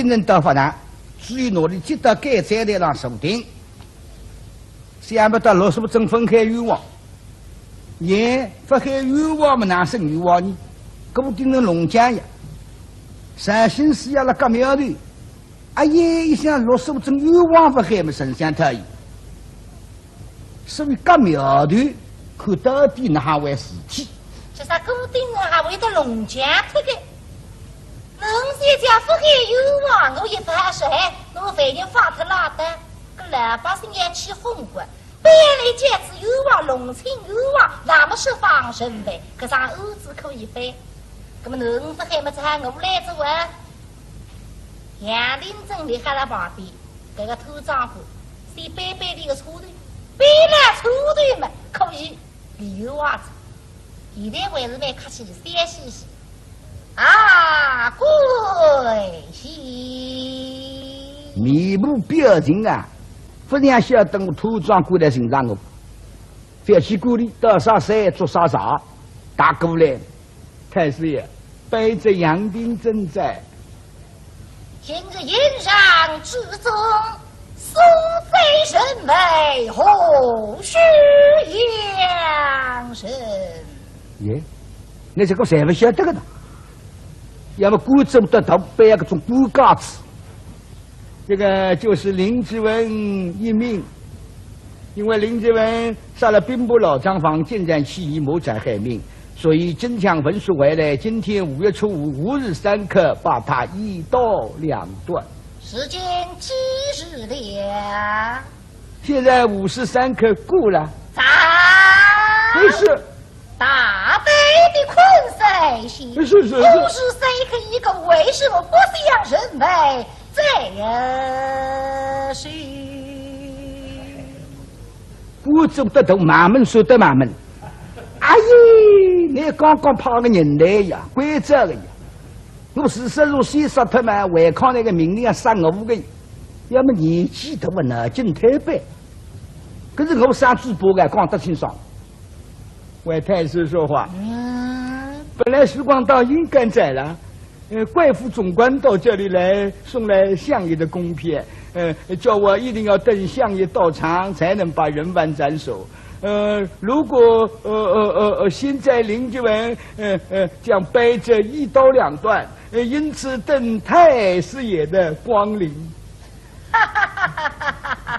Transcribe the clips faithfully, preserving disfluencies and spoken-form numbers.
人到法场，只有拿俚接到监斩台浪坐定。想不到陆素贞勿喊冤枉，也勿喊冤枉么，哪哼冤枉呢？顾鼎臣弄僵呀，绍兴师爷勒轧苗头，阿爷一想陆素贞冤枉勿喊么，丞相讨厌。 所以轧苗头，看到底哪哼回事体。搿啥顾鼎臣还会得弄僵脱个？侬现在勿喊冤枉，我一发说，哎，侬万一发脱了的，搿老百姓要起哄个。本来就是冤枉，弄清冤枉，那么是放人呗，搿桩案子可以翻。那么侬勿喊么，只好我来做啊。杨廷珍立辣旁边，搿个土长官，先扳扳俚个差头，扳牢差头嘛，可以理由啊。现在还是蛮客气的，笑嘻嘻。啊，贵姓？面部表情啊，勿像晓得我土长官来寻着我。覅去管俚，到啥山捉啥蛇，踏过来。 太师爷，卑职杨廷珍在。今日宴上之中，送仔人为何许阳城？耶，倷这个侪勿晓得个呢？要么官做得大，扮搿种官架子。 这个就是林子文一命。因为林子文杀了兵部老账房，竟然起义谋财害命，所以京腔文书回来，今天五月初五，午时三刻，把他一刀两断。时间几时了？现在午时三刻过了。早。不是。 大胆的昆山县，是，是，是。午时三刻已过，为什么不向人来再说？官做得大，衙门算得衙门。哎呀，倷刚刚派个人来呀，关照个呀。我事实上先杀脱嘛，违抗倷个命令要杀我个呀。要么年纪大嘛，脑筋推扳。可是我上嘴巴个，讲得清爽。 为太师说话。嗯。本来时光到应该在了，呃，怪府总管到这里来送来相爷的公批，呃，叫我一定要等相爷到场才能把人犯斩首。呃，如果，呃，呃，呃，呃，现在林子文，呃，呃，将卑职一刀两断，呃，因此等太师爷的光临。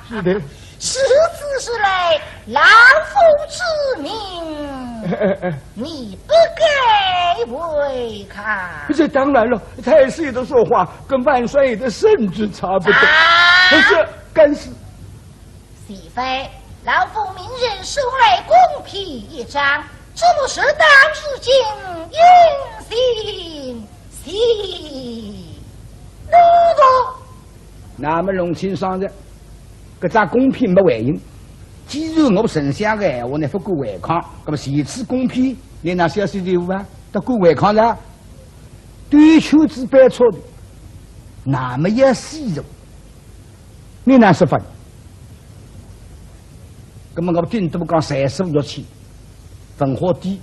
是的。如此说来，老夫之命，你不敢违抗。这当然了，太师爷的说话跟万岁爷的圣旨差不多。啊！这干是。岂非老夫命人送来公批一张，这么事到如今，音信 是，奴奴。那么弄清爽哉，搿张公批没回音。既然我丞相个闲话，倷勿敢违抗，那么前次公批，倷拿消息对付啊，倒敢违抗哉？兜圈子扳错头，那么要死哉。 倷哪说法？那么我顶多讲三十五六千，文化低，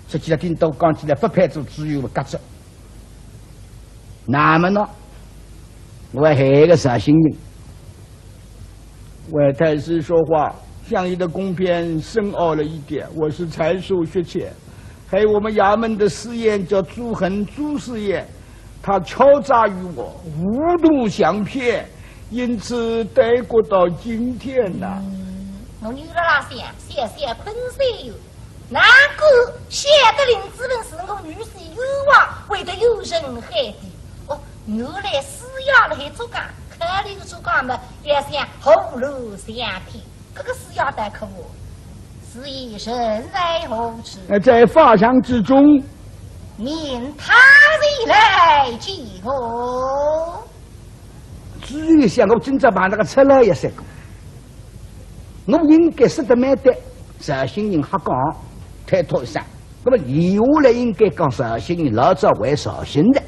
实际上顶多讲起来勿配做知县个格子。那么呢，我还有个绍兴人。为太师说话，相爷的公批深奥了一点，我是才疏学浅。 还有我们衙门的师爷叫朱恒朱师爷，他敲诈于我，无度详骗，因此耽搁到今天呐。嗯，我女儿啦想，想想困死哟。难怪晓得林子文是我女婿冤枉，会得有人害的。哦，原来师爷辣海作梗，考虑个作梗嘛，要想活路相拼。 搿个师爷倒可恶，师爷人在何处？呃，在法场之中。命他前来见我。知县想，我今朝碰着个赤佬也是个，我应该说得蛮对，绍兴人瞎讲，推脱一声。那么留下来应该讲绍兴人老早回绍兴的，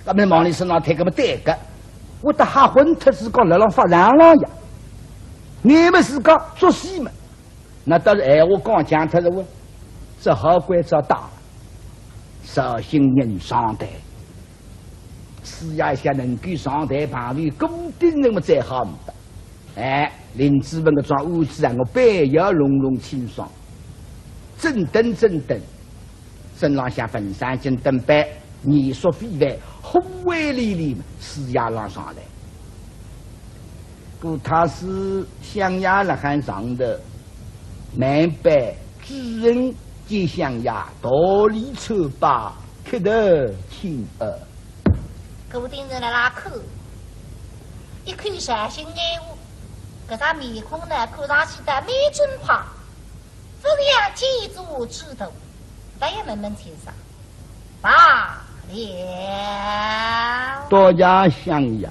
那么往俚身上推，搿么对个。 我倒吓昏脱，是讲辣浪法场浪呀。你们是讲作戏嘛？那倒是闲话讲僵脱了，我只好关照大，绍兴人上台。师爷一向能够上台碰头顾鼎臣么再好勿得。哎，林子文搿桩案子啊，我板要弄弄清爽，整顿整顿，身浪向浑身一身打扮，严肃非凡，虎威凛凛，师爷浪上来。顾太师相爷辣海上头，慢板主人见相爷，道礼参拜，磕头请安。 顾鼎臣辣辣看，一看绍兴人物，搿张面孔呢，看上去倒蛮正派，勿像奸贼之徒，倒要问问清爽。罢了。多谢相爷。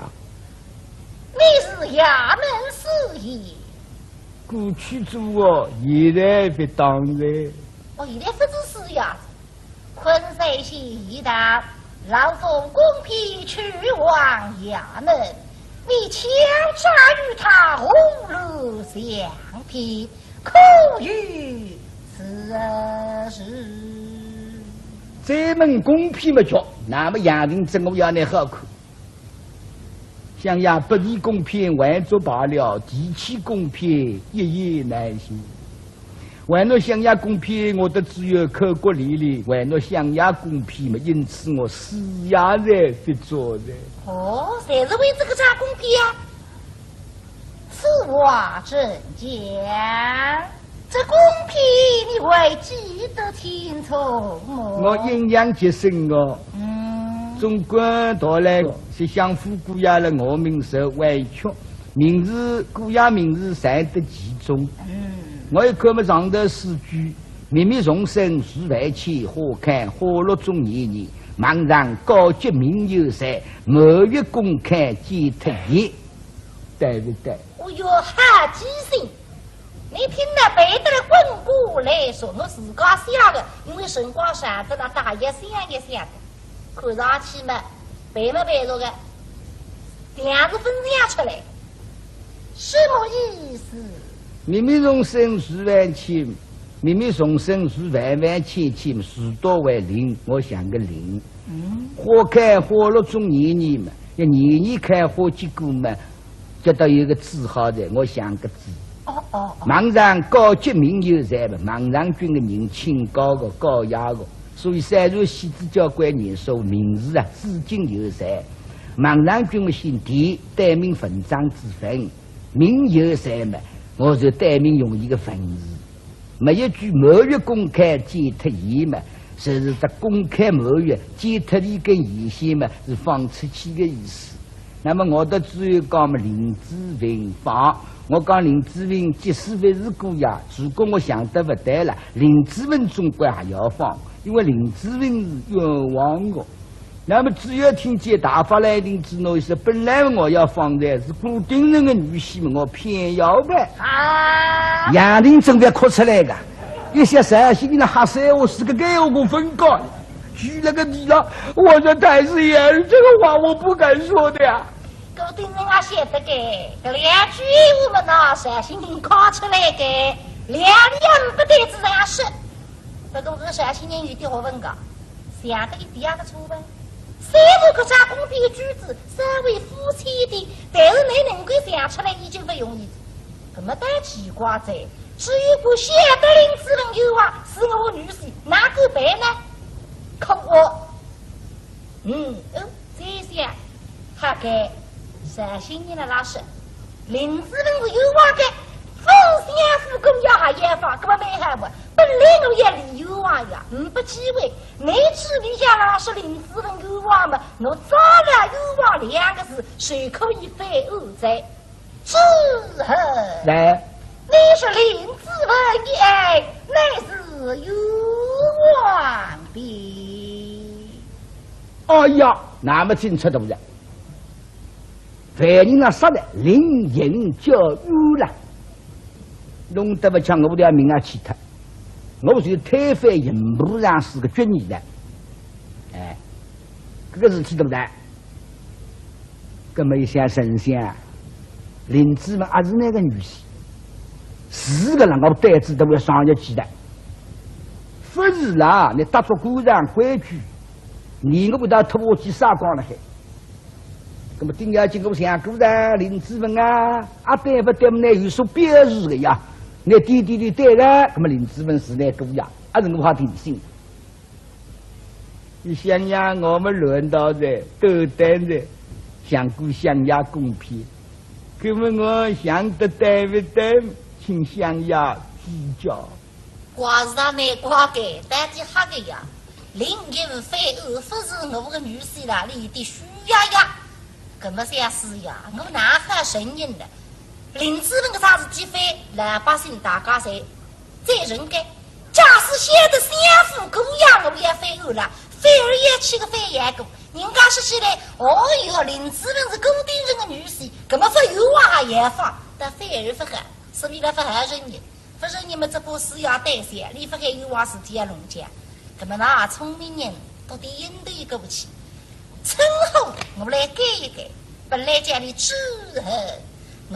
你是衙门师爷？过去做过，现在勿当了。哦，现在勿做师爷。 昆山县一带，老夫公批去往衙门，你敲诈于他胡乱相骗，可有此事？再问公批么叫，那么杨廷珍我要拿好看。 相爷，不提公批还则罢了，提起公批一言难尽。还倷相爷公批，我得只有口角连连；还倷相爷公批嘛，因此我师爷才勿做的。哦，侪是为仔搿张公批啊？此话怎讲？ 这公批你还记得清楚么？我印象极深哦。嗯。总管到来，是相府姑爷了，我名字歪曲，名字，姑爷名字才得其中。嗯。我一看么上头四句，密密丛生树万千，花开花落总年年，茫然高洁名犹在，满月宫开见特异。对不对？哦哟，好记性！ 你听了背得了滚瓜烂熟，我自家写的，因为辰光长得了，大约想一想的，看上去嘛，背嘛背熟的，调子朆想出来，什么意思？密密丛生树万千，密密丛生树万万千千，树多为林，我想个林。嗯。花开花落总年年嘛，要年年开花结果嘛， 这倒有个字好的，我想个字。哦，哦，哦。茫然高洁名犹在嘛，茫然君的名清高个，高雅个，所以虽然死仔交关年数，名字啊，至今犹在。茫然君嘛姓田，单名文章之文，名犹在嘛，我就单名用一个文字。 末一句满月宫开见特异嘛，就是这宫开满月，见特异跟异象嘛，是放出去的意思。那么我倒只有讲嘛，林子文放，我讲林子文即使勿是姑爷，如果我想得勿对了，林子文总归还要放，因为林子文是冤枉的。 那么只要听见大发雷霆之怒一声，本来我要放的是顾鼎臣的女婿嘛，我偏要放。啊！杨廷珍要哭出来个，一歇绍兴人吓煞，我是个该我分高，跪了个地了，我说太师爷，这个话我不敢说的呀。顾鼎臣啊，晓得个，搿两句闲话嘛，拿绍兴人轧出来个，两两不得之上说。 不过搿绍兴人有点学问个，想得一点也勿错吧？虽然搿只公批句子稍微肤浅点，但是侬能够想出来已经勿容易。搿么倒奇怪哉，只有我晓得林子文冤枉，是我女婿，哪敢办呢？可恶！嗯，嗯，再想， 好个，绍兴人辣辣说，林子文是冤枉个，勿是相府姑爷还要放，搿么蛮好嘛。本来我也理冤枉呀，呒不机会，侬嘴里向辣说林子文冤枉嘛，我抓牢冤枉两个字，就可以翻案哉。 之后，来。你说林子文一案，乃是冤枉的。哎呀，那么清楚大哉。犯人啊，杀了，临刑叫冤了，弄得勿像我条命啊去脱，我就推翻刑部尚书个决议了。哎，搿个事体对勿对？ 搿么一想，丞相，林子文也是那个女婿，是个人，我胆子都要上一记的。勿是啦，侬搭足官场规矩，侬我勿到拖下去啥讲了海。那么顶要紧我想过哉，林子文啊，阿对勿对么，倷有所表示个呀。倷点点点对个，那么林子文是倷个呀，阿是我好定心。你想呀，我们轮到哉，斗争哉，想过想呀公平，那么我想得对勿对，请想呀指教。 怪是啊，难怪个，到底哈个呀。林英翻案勿是我个女婿啦，俚的许丫丫。搿么想是呀，我哪哈承认呢？林子文个啥事体翻，老百姓大家侪，侪认个。假使晓得相府姑爷我也翻案了，反而也去个翻案个。人家说起来，哦哟，林子文是顾鼎臣个女婿，搿么勿冤枉也冤枉，但反而勿好，说明了勿好承认。 勿是你们这个事要担心，俚勿该冤枉事体要弄僵。那么那聪明人到底应对过去，趁好我来改一改，本来叫俚朱恒，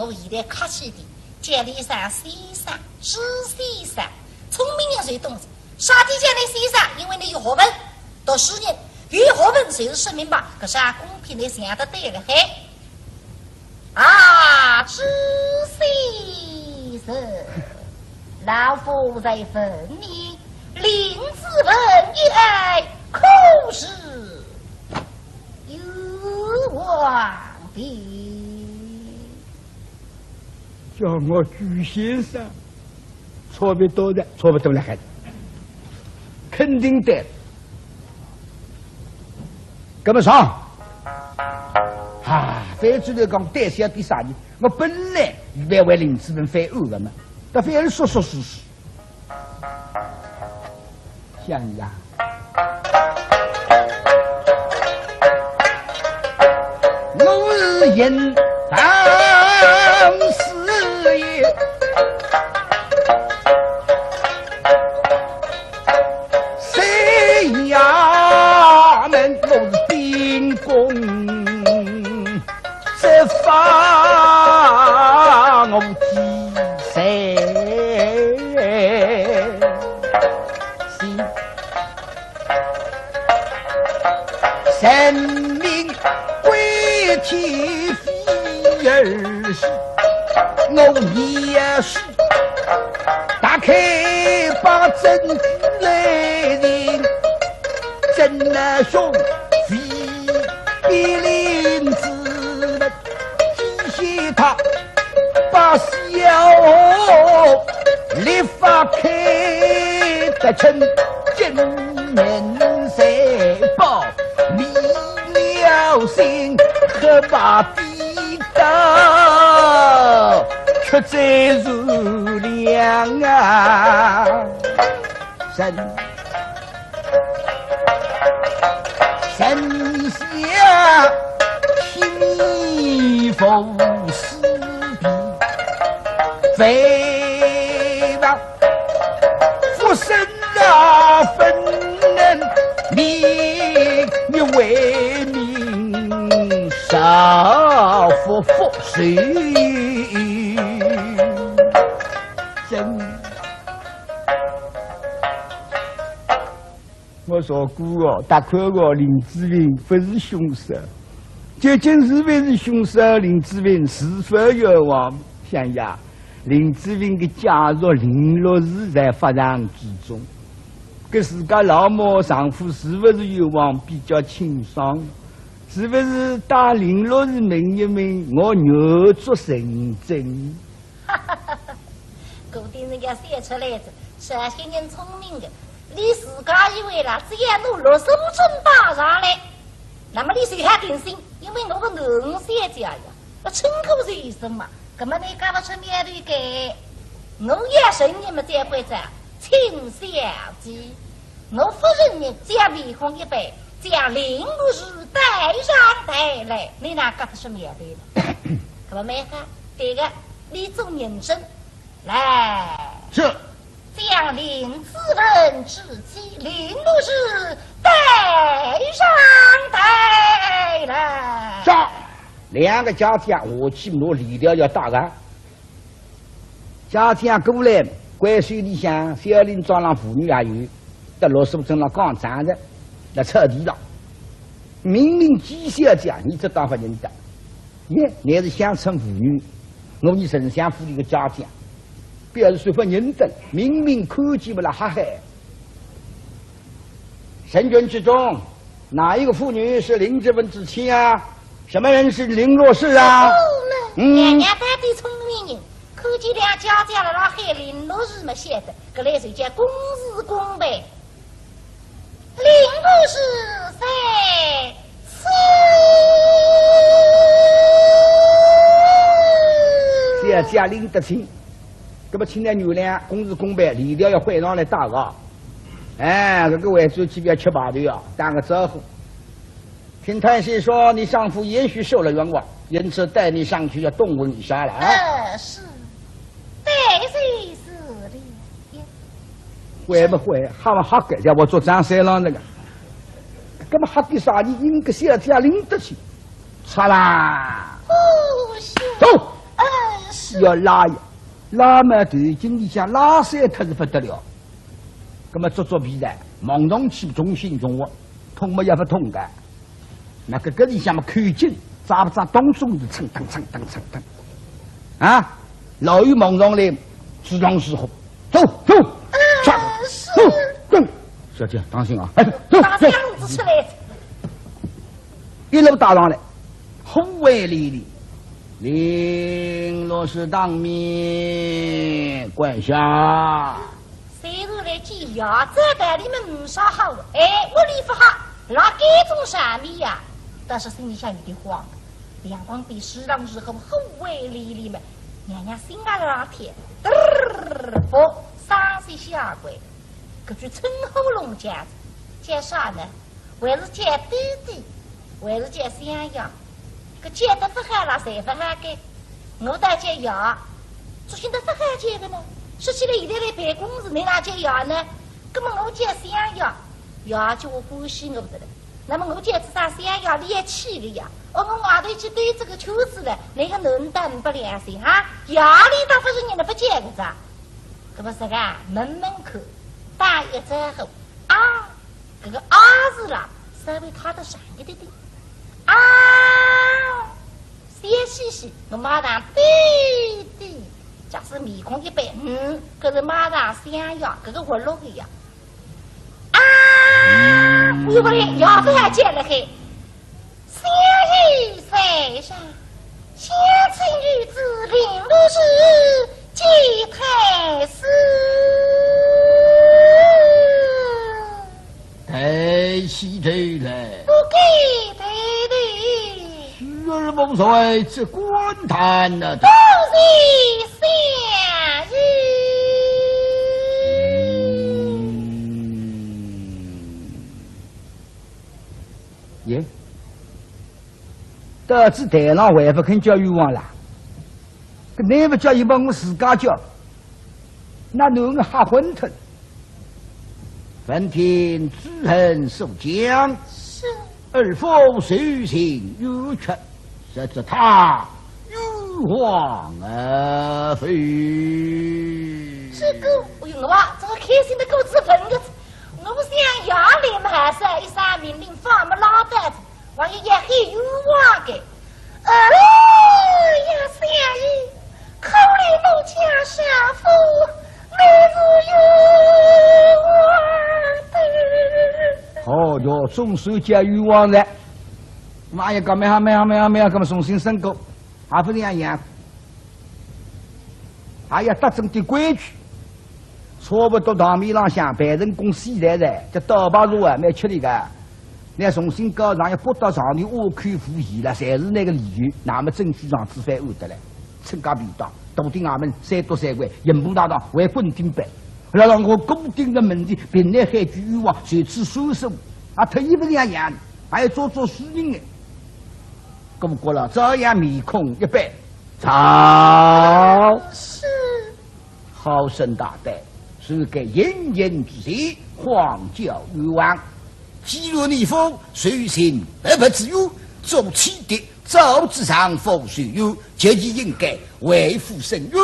我现在客气点，叫俚声先生，朱先生。聪明人侪懂，啥体叫俚先生？因为俚有学问，读书人，有学问就是说明白，搿是阿公平倷想得对了嘿。 啊，朱先生，老夫在问你，林子文一案可是冤枉的？叫我朱先生，差勿多哉，差勿多了还。 肯定对。那么上。啊，翻转头讲，对下点啥呢？我本来以为为林子文翻案个嘛，但翻案说说是是。想呀，我是应当是也。 三衙门我是秉公执法，我第三心。人民归天非而是，我也是。 打开把证据来听，真那凶非比林子文，提醒他把小立法开得清，金门财宝迷了心，黑白 道，却最如良啊！人，人下听你无私的，非吧？ 不生啊，分人民，你为民少不服谁？真，我说过哦，大概哦，林子文不是凶手。 究竟是不是凶手？林子文是否冤枉？想呀，林子文的家属林陆氏在法场之中，搿自家老母丈夫是不是冤枉比较清爽？是不是搭林陆氏问一问，我愿做人证？ 顾鼎臣要笑出来哉，这些人聪明的，俚自家以为啦，只要拿陆素贞带上来，那么俚就好定心，因为我个囡儿小姐呀，我称呼是什么，那么倷讲勿出苗头个，我也承认么，再会哉，请小姐。 我夫人呢，将面孔一板，将林陆氏带上台来，倷哪讲勿出苗头呢？那么蛮好，对个，俚做人证，来，是。将林子文之妻林陆氏带上台来。是。两个家将下去拿链条要带上。 家将过来，关系里向小林庄浪妇女也有，搭陆素贞浪讲账的，辣草地浪。明明纪晓姐，倷只当勿认得。耶，乃是乡村妇女，我伲丞相府里个家将，表示说勿认得，明明看见勿了，哈嘿。人群之中，哪一个妇女是林子文之妻啊？什么人是林洛氏啊？哦，嗯。娘娘到底聪明人，看见两家将辣辣喊林洛氏么晓得，搿来就叫公事公办。 林洛氏在此。小姐领得亲，搿么请来原谅，公事公办，礼调要换上来打个。哎，搿个回转去覅吃排队啊，打个招呼。听太师说你丈夫也许受了冤枉，因此带你上去要动问一下了啊。呃，是。 对，是是的呀。会勿会，吓勿吓个？要我做张三郎那个，搿么吓个啥？你应该小姐领得亲，好啦。哦，是。走。嗯，是。要拉呀，拉嘛头颈里向拉散脱是勿得了。搿么做做皮蛋，望上去重心重活，痛么也勿痛个。 那个搿里向么口径，扎勿扎当中是蹭蹬蹭蹬蹭蹬。啊，老有望上来，自当是好。走，走，上，是。走，走。小姐，当心啊！哎，走，走。打这样子出来。一路打上来，护卫礼礼，林洛氏当面跪下。 虽然来见爷，这道理么没啥好。哎，屋里勿好，辣该种上面呀。但是心里向有点慌。两旁边侍郎侍候护卫礼礼么，娘娘心啊辣跳，嘚儿，不，双膝下跪。搿句称呼弄僵，叫啥呢？ 还是叫爹爹，还是叫相爷？搿叫得勿好啦，侪勿好个。我倒叫爷，作兴得勿好叫个呢。说起来，现在来办公事，侬哪叫爷呢？搿么我叫相爷，爷叫我欢喜我勿得了。那么我叫只啥相爷，伊也气个呀。哦，我外头去兜仔个圈子了，侬还能当勿良心哈？爷里倒勿是人了，勿叫个啥？搿么实梗，门门口打一招呼，啊， 搿个啊字啦，稍微拖得长一点点。啊，笑嘻嘻，我马上对对，假使面孔一板，嗯，搿是马上相爷，搿个活络个呀。啊，我勿来，爷勿要叫了嘿。 相爷在上，乡亲有旨，林洛氏见太师。抬起头来。不敢抬头。女儿无罪，只管谈啊。多谢相爷。 耶，到仔台浪还勿肯叫冤枉啦？搿侬勿叫，伊帮我自家叫，那囡儿吓昏脱。闻听主人所讲，是。儿夫受尽冤屈，实则他冤枉啊，非？这个，哎呦，我这个开心的够资本的，我想要脸嘛还是一声命令放么老板子。 王爷也很冤枉的。哎呀，相爷，可怜奴家丈夫，乃是冤枉的。哦哟，总算叫冤枉了。王爷讲，蛮好，蛮好，蛮好，蛮好，搿么重新审过，还勿是一样样。 还要搭正点规矩。差勿多堂面浪向办成功死在在，这倒白茶啊，蛮吃力个。那重新告状要拨到上头，我口无言了，侪是那个理由，那么证据上子翻案得来，趁介便当，笃定衙门三督三官，刑部大堂还滚顶板。然后我固定的门第，凭那海句冤枉，随之收手，啊，脱衣服两样，还要做做事情呢。 顾阁老照样面孔一板，招。是。好生大胆，是该行刑之前，谎叫冤枉。既然你夫受尽白白之冤，做妻的早知丈夫受冤，就应该为夫伸冤，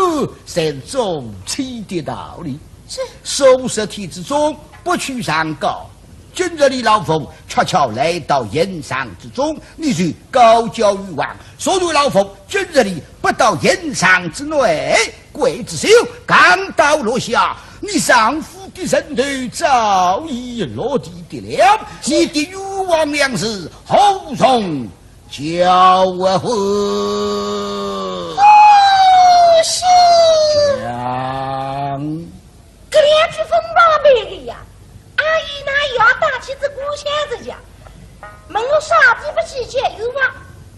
才是做妻的道理。是。数十天之中不去上告，今日里老夫恰巧来到营帐之中，你就高叫冤枉，说是老夫今日里不到营帐之内，刽子手钢刀落下，你丈夫的人头早已落地的了，你的冤枉两字何从叫唤？哦，是。讲。 搿两句分明白个呀，阿姨哪要打起这个响子呀？问我啥地方去解冤枉？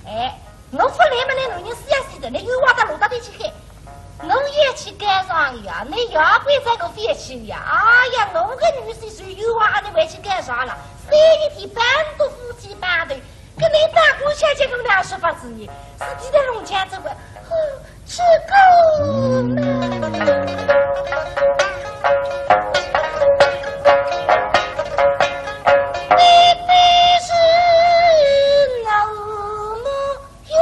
哎，我勿来么，那男人死也死的，那冤枉到哪搭去喊？我也去告状呀，那也怪在我勿去呀。哎呀，我个女婿受冤枉，阿是还去告状了？三日天半个夫妻半头， 搿你大姑小姐，搿哪说法子呢？是提到弄僵这个，哦，这个呢？你非是那么有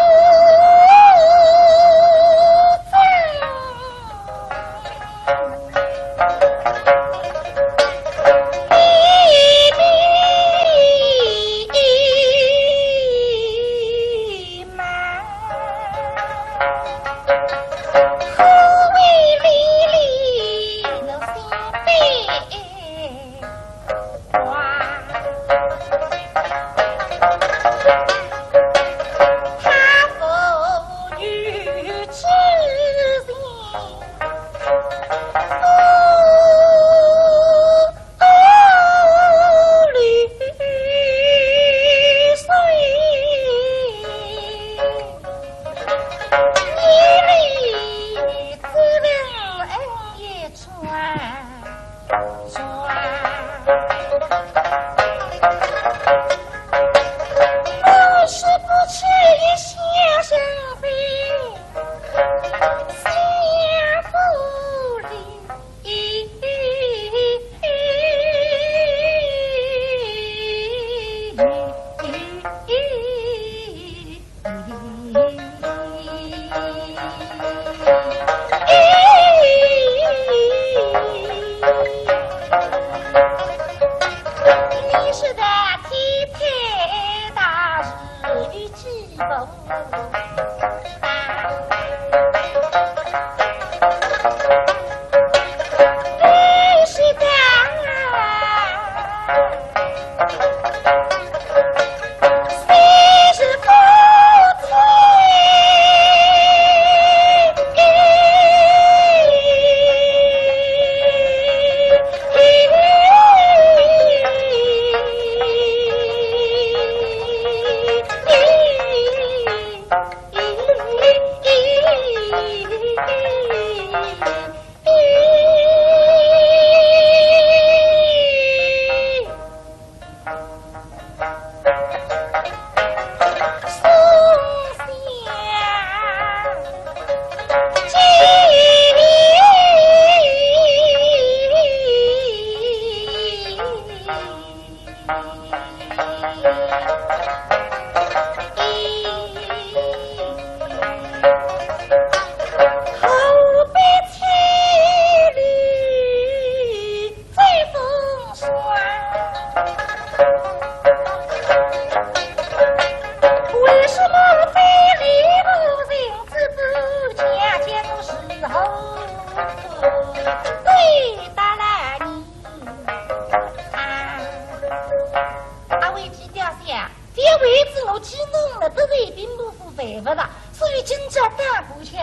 阿会计表示呀，这位置我去弄了，这是兵部府办不到，所以今朝打过去。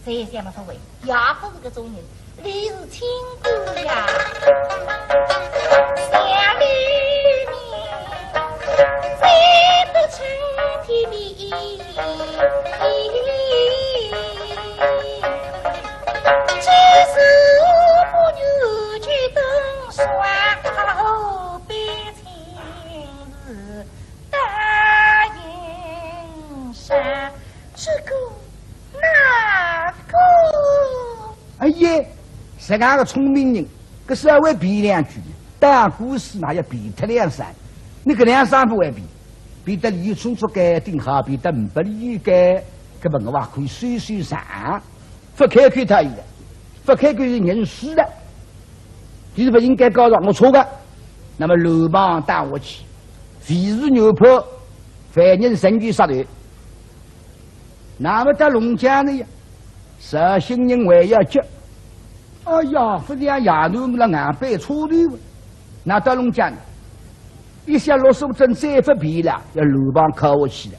这也想勿出位，也勿是搿种人，你是清官呀。想你呢，才得春天里。 只是不愿去登双后边亲自答应上这个那个。哎呀，实梗个聪明人，搿稍微避两句，打官司哪要避脱两声？你搿两声勿会避，避得理由充足该顶好，避得呒不理由该，搿么我还可以收收场。 勿开口讨厌个，勿开口是认输个。其实勿应该告状，我错个。那么乱棒打下去，飞如牛炮，犯人仍旧杀头。那么到弄僵哉呀，绍兴人还要急。哎呀，勿像夜头么了硬扳错头，那到弄僵哉，一歇老师真再勿避了，要乱棒敲下去了。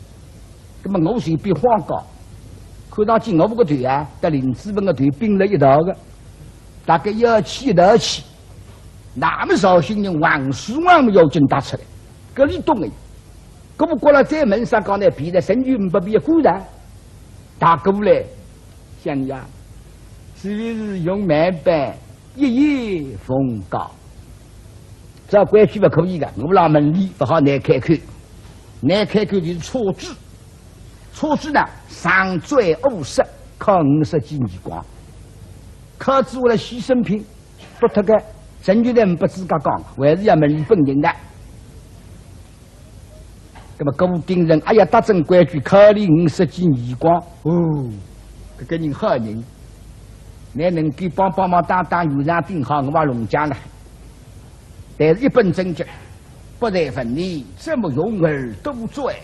那么我随便晃高，看上去我个头啊，搭林子文个头并了一道个，大概要去一道去。 那么绍兴人横竖横么要紧打出来，搿里懂个。搿么过来再问啥讲呢？避得仍旧勿避个，果然打过来，相爷，是勿是用慢板一言封告？照规矩勿可以个，我辣问俚，勿好难开口，难开口就是错字。错字呢，上罪五十，扣五十记耳光，扣仔我个牺牲品。 独特个，仍旧呒拨自家讲，还是要问俚本人个。那么顾鼎臣，哎呀，搭准规矩，扣俚五十记耳光。哦，搿个人好人，倷能够帮帮忙打打圆场顶好，我也弄僵了。但是一本正经，不才问你，怎么容尔多罪？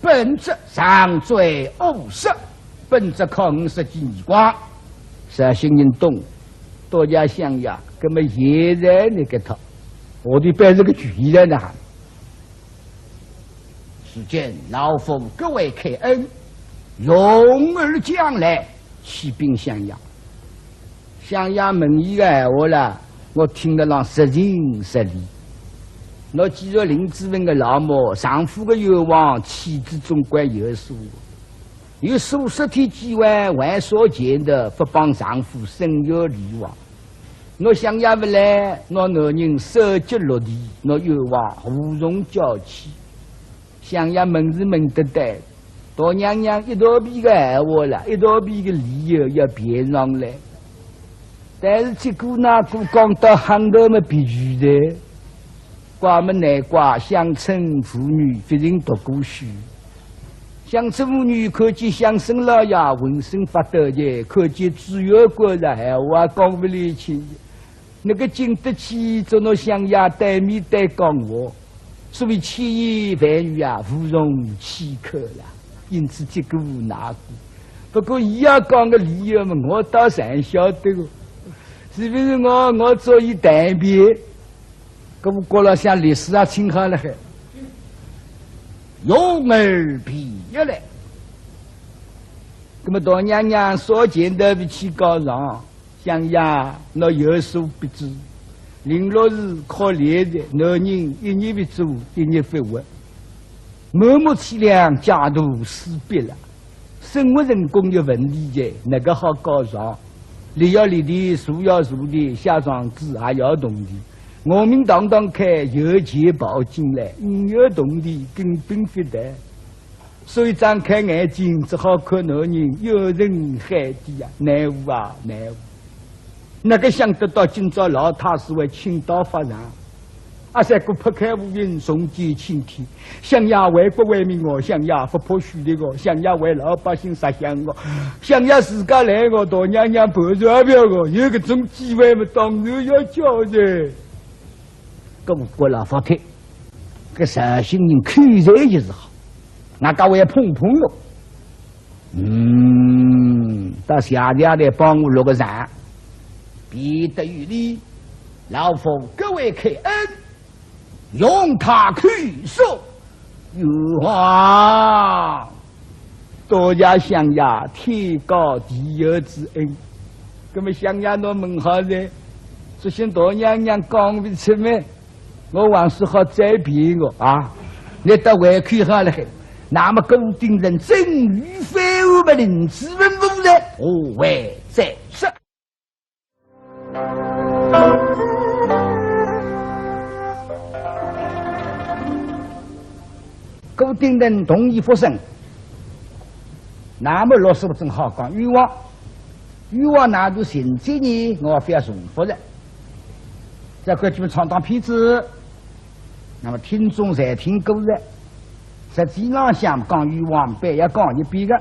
本则上罪五十，本则扣五十记耳光。绍兴人懂，多谢相爷，搿么现在搿个套，我就摆这个局面了呢。只见老夫格外开恩，容尔将来，启禀相爷。 相爷问伊个闲话啦，我听得浪十情十理。倷既然林子文个老母，丈夫个冤枉，妻子总归有数。有数十天机会，还少见得勿帮丈夫伸冤理枉。倷相爷勿来，倷男人首级落地，倷冤枉无从叫起。相爷问是问得对， 大娘娘一大批个闲话啦，一大批个理由要编上来。但是结果哪个讲到行头么必须的，怪么难怪，乡村妇女勿曾读过书。乡村妇女看见乡绅老爷浑身发抖的，看见知县官了闲话讲勿来清。 那个经得起做倷相爷对面对讲话，所谓千言万语啊，无从启口了。因此结果无奈何。不过伊要讲个理由嘛，我倒侪晓得个，是勿是我，我做伊代辩？搿么过了像律师啊，请好了海，容尔辩一来。搿么大娘娘少见得勿去告状， 相爷，倷有所不知，林陆氏可怜的，男人一日不做，一日不活，满目凄凉，家徒四壁了。生活成功有问题的，哪个好告状？立要立地，坐要坐地，写状子也要铜钿。我们堂堂开，有钱跑进来，呒有铜钿根本不得。 所以张开眼睛，只好看男人怨声海底啊，难过啊，难过。哪个想得到今朝老太师会请到法场？阿三个拍开乌云，重见青天。相爷为国为民哦，相爷不怕死的哦，相爷为老百姓着想哦，相爷自家来哦，大娘娘盘缠也不要哦，有搿种机会嘛，当然要叫的。 搿个国老法庭，搿绍兴人口才也是好，外加还捧捧我。嗯，到谢谢倷帮我落个场，辩得有理，老夫格外开恩，容他口述。冤枉！ 多谢相爷天高地厚之恩。那么相爷倷问好哉，只嫌大娘娘讲勿出么，我还是好再辩个啊。倷倒胃口好了海，那么顾鼎臣真与非，我们林子文无罪，何为再说？ 顾鼎臣同意复审，那么老师傅正好讲冤枉，冤枉哪能成立呢？我覅重复了，再看几遍唱段片子。 那么听众侪听过了，实际浪向讲冤枉板要讲一遍个，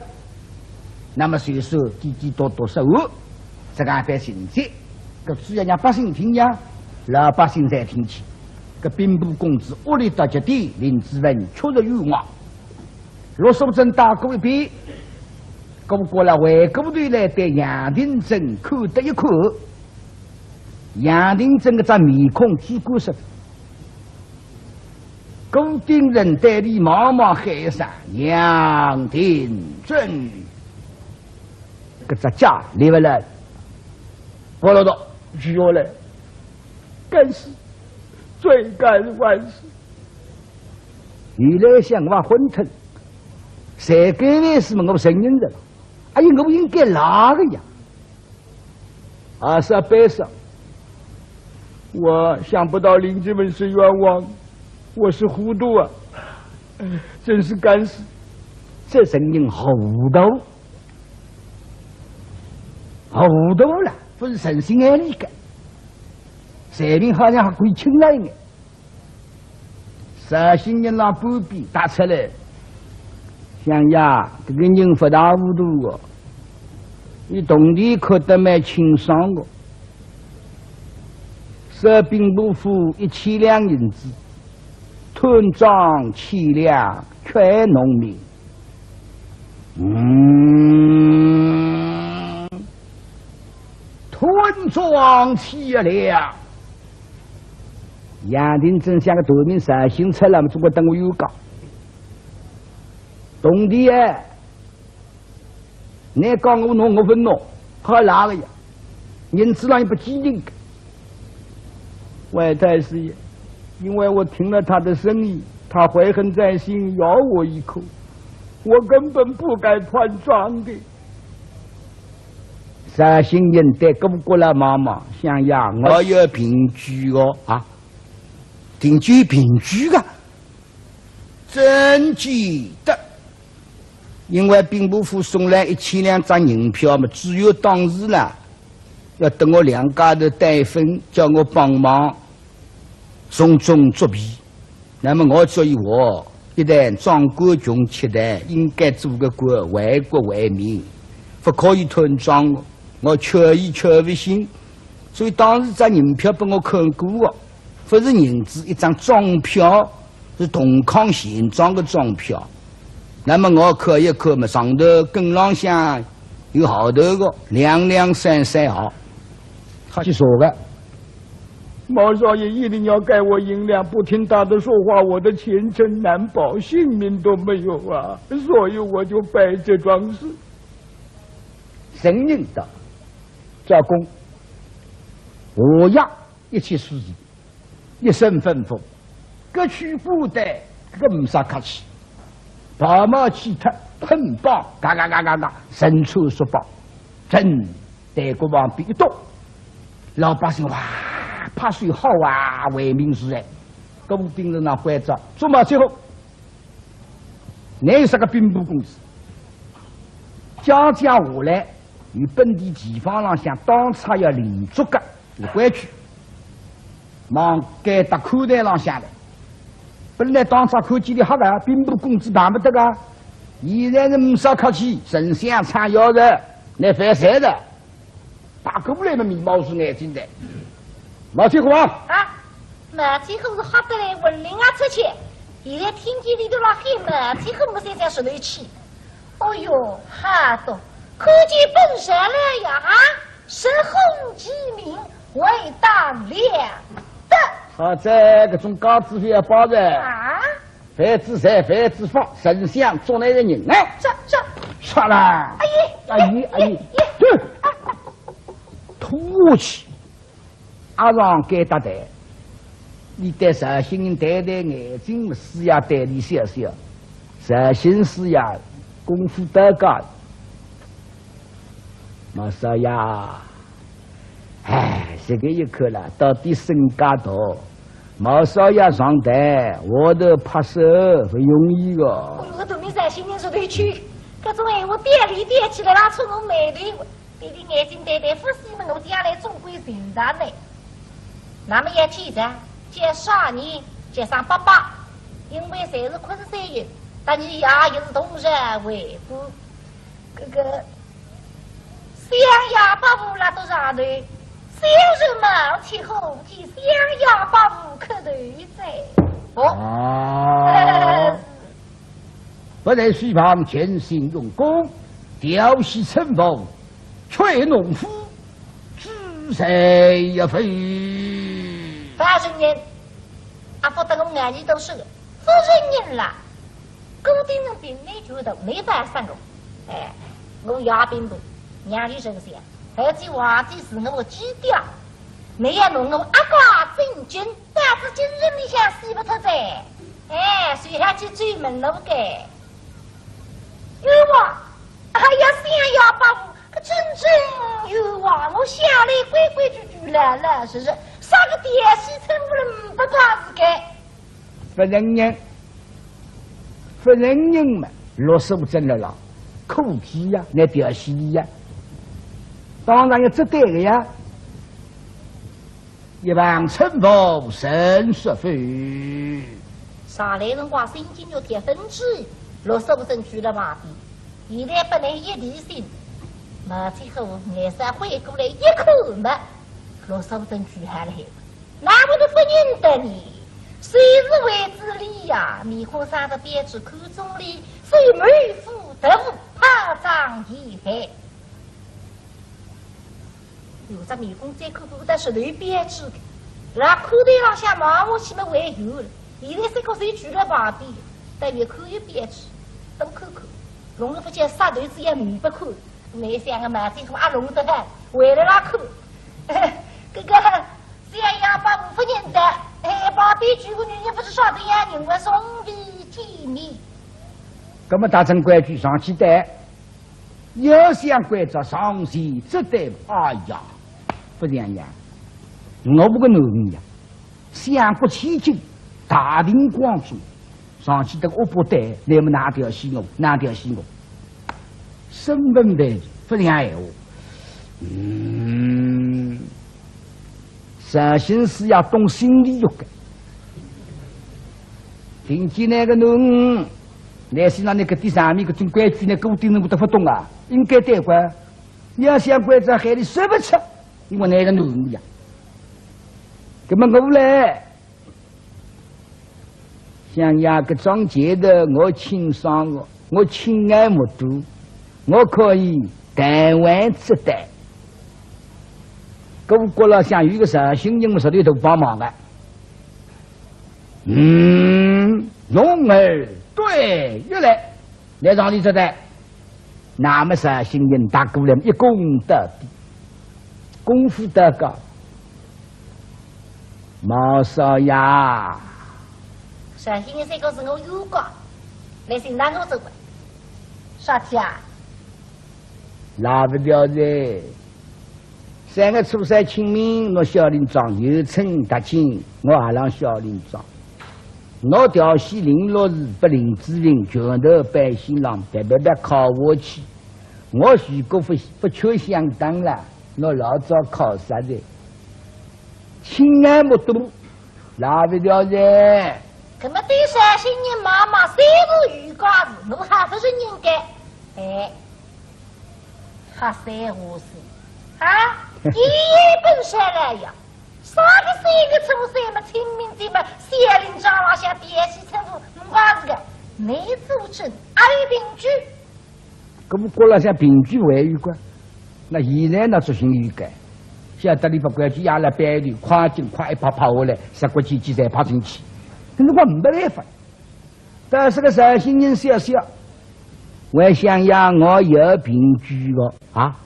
那么就说滴滴答答说完，这个板成立，搿主要让百姓听呀，老百姓侪听清。搿兵部公子恶劣到极点，林子文确实冤枉。陆素贞打过一遍，过过来回过头来对杨廷珍看得一看，杨廷珍搿张面孔猪肝色。顾鼎臣对俚望望喊一声：杨廷珍。搿只脚立勿牢，拨落倒，跪下来。 敢死，罪该万死。原来想我昏脱，谁敢来是我承认的了。哎呀，我应该哪个呀？啊，是啊，悲伤。我想不到林子文是冤枉，我是糊涂啊，真是敢死。这人人糊涂，糊涂了，不是诚心爱你的。 罪名好像还可以轻了一眼。绍兴人拿半边搭出来，相爷，搿个人勿大糊涂哦，俚铜钿看得蛮清爽哦。收兵部府一千两银子，吞赃千两，全农民。 嗯，吞赃千两。杨廷珍想个头名绍兴出来嘛，总归等我有讲。铜钿哎，倷讲我弄，我勿弄，好哪个呀？ 银子浪也勿记得个。外太师爷，因为我听了他的声音，他怀恨在心，咬我一口，我根本不该吞赃的。绍兴人对顾国老望望，相爷，我有凭据哦，啊，凭据，凭据啊。 真记得，因为兵部府送来一千两张银票嘛，知县当时呢，要搭我两家头对分，叫我帮忙从中作弊。那么我作为我一代掌管穷吃的，应该做个官，为国为民，勿可以吞赃哦，我确实确实信。所以当时张银票拨我看过哦， 勿是银子，一张钞票，是铜矿钱庄个钞票。那么我看一看嘛，上头根浪向有号头个，两两三三号。他去说个。毛少爷一定要给我银两，不听他的说话，我的前程难保，性命都没有啊！所以我就办这桩事。承认的，招供，我呀，一切事实。 一声吩咐，各取布袋，搿个没啥客气。袍帽去脱，捆绑，嘎嘎嘎嘎嘎，绳穿束绑，正对过旁边一倒，老百姓哇，拍手好啊，为民除害。顾鼎臣那关照，做毛七虎，倷有啥个兵部公子？讲讲下来，有本地地方浪向当差要连坐个 有规矩，望该搭看台浪向来。本来当差看见俚吓个，兵部公子碰勿得个，现在是没啥客气，丞相唱要人，倷犯罪的，打过来嘛，眉毛竖眼睛的。毛七虎啊！啊，毛七虎是吓得来魂灵也出去，现在听见里头辣喊毛七虎，没三三十头气。哦哟，吓得，看见本事了呀，啊！ 直呼其名，为当了得。好在搿种架子勿要摆哉。啊？犯仔罪，犯仔法，丞相捉倷个人呢。这，这。杀啦！哎呀，哎呀，哎呀，哎呀，对，拖下去，押上该搭台。俚对绍兴人抬抬眼睛，师爷对俚笑笑。绍兴师爷，功夫到家。 毛少爷，哎，这个一看了，到底身价大。毛少爷上台，我都拍手，不容易个。我个大名绍兴人说对去，搿种闲话点里点气了，拉出我眉头，对俚眼睛对对，不是么我将来总归寻着呢。那么要记着，叫啥人？叫声伯伯，因为侪是昆山人，搭伲爷也是同室为官。 搿个相爷伯父拉到上头，小人而且何其襄阳伯父磕头哉。哦，啊，呃，不在书房尽心用功，调戏村妇，却农夫，知罪也非。大人，阿福得我眼里都是个，夫人人啦。 顾鼎臣并没觉得没办法个。哎，我也并不，娘里人想，而且皇帝是我寄调，你要弄我阿哥进京，但是京城里向死不脱哉。哎，谁还去追门路个？冤枉！哎呀，襄阳伯父，可真正冤枉！我向来规规矩矩、老老实实，啥个调戏村妇人不怕是个？ 不承认，不承认嘛，陆素贞了啦，可气呀，那调戏俚呀，当然要责备个呀。一旁村妇甚说否？上来辰光心惊肉跳，分明陆素贞去了旁边，现在本来一提醒，毛七虎眼色灰过来一看嘛，陆素贞去好了海。 哪会得不认得呢？谁是为之理呀？面孔生得标致，看中俚，谁谋夫夺妇，怕张也害。有只面孔再看看，但是头标致的，那口袋浪向望下去么还有了。现在这个谁举了旁边，但越看越标致，多看看，弄得不见杀头子也没不看，没想个毛七虎也弄得翻，为了那看。这个 襄阳伯父不认得，哎，旁边几个女人不是说这样人物送礼见面。那么大臣规矩上去的，要想关照上前接待，哎呀，不像样。我不个男人呀，相国千金，大庭广众， 上去搭个恶霸对，那么哪调戏我，哪调戏我？身份问题，不讲闲话。嗯，绍兴师爷懂心理学个。听见那个侬，那是让那个第三名个总规矩，那个顶能不得不懂啊？应该对个。要想关照，喊俚说不出，因为那个侬呀。那么我来， 襄阳搿桩事体我清爽个，我亲眼目睹，我可以弹丸之弹。搿我觉着像有一个绍兴人，我实头头帮忙个。嗯，容儿对，又来，来上里接待。 那么绍兴人踏过来一躬到底，功夫到家，毛少爷。绍兴人这个是我有个，来寻哪个做个？啥体啊？拉勿掉哉。 三月初三清明，我小林庄游春踏青，我也浪小林庄。我调戏林六爷拨林子文拳头板新郎别别别敲下去。我如果勿勿吃相当了，我老早敲杀哉。亲眼目睹，拉勿掉哉。搿么对绍兴人妈妈虽是有家事，我还勿是应该？哎， 瞎三胡四啊，伊也本事来呀，啥个三月初三么清明节么，小林庄浪向调戏村妇，没事个，你做证，阿有凭据？搿么国浪向凭据还有个，那现在呢，执行有个，晓得里勿规矩，压了板头，快进快一拍拍下来，十国几几才拍进去，搿辰光没办法。 但是个绍兴人笑笑，我想呀，我有凭据个啊，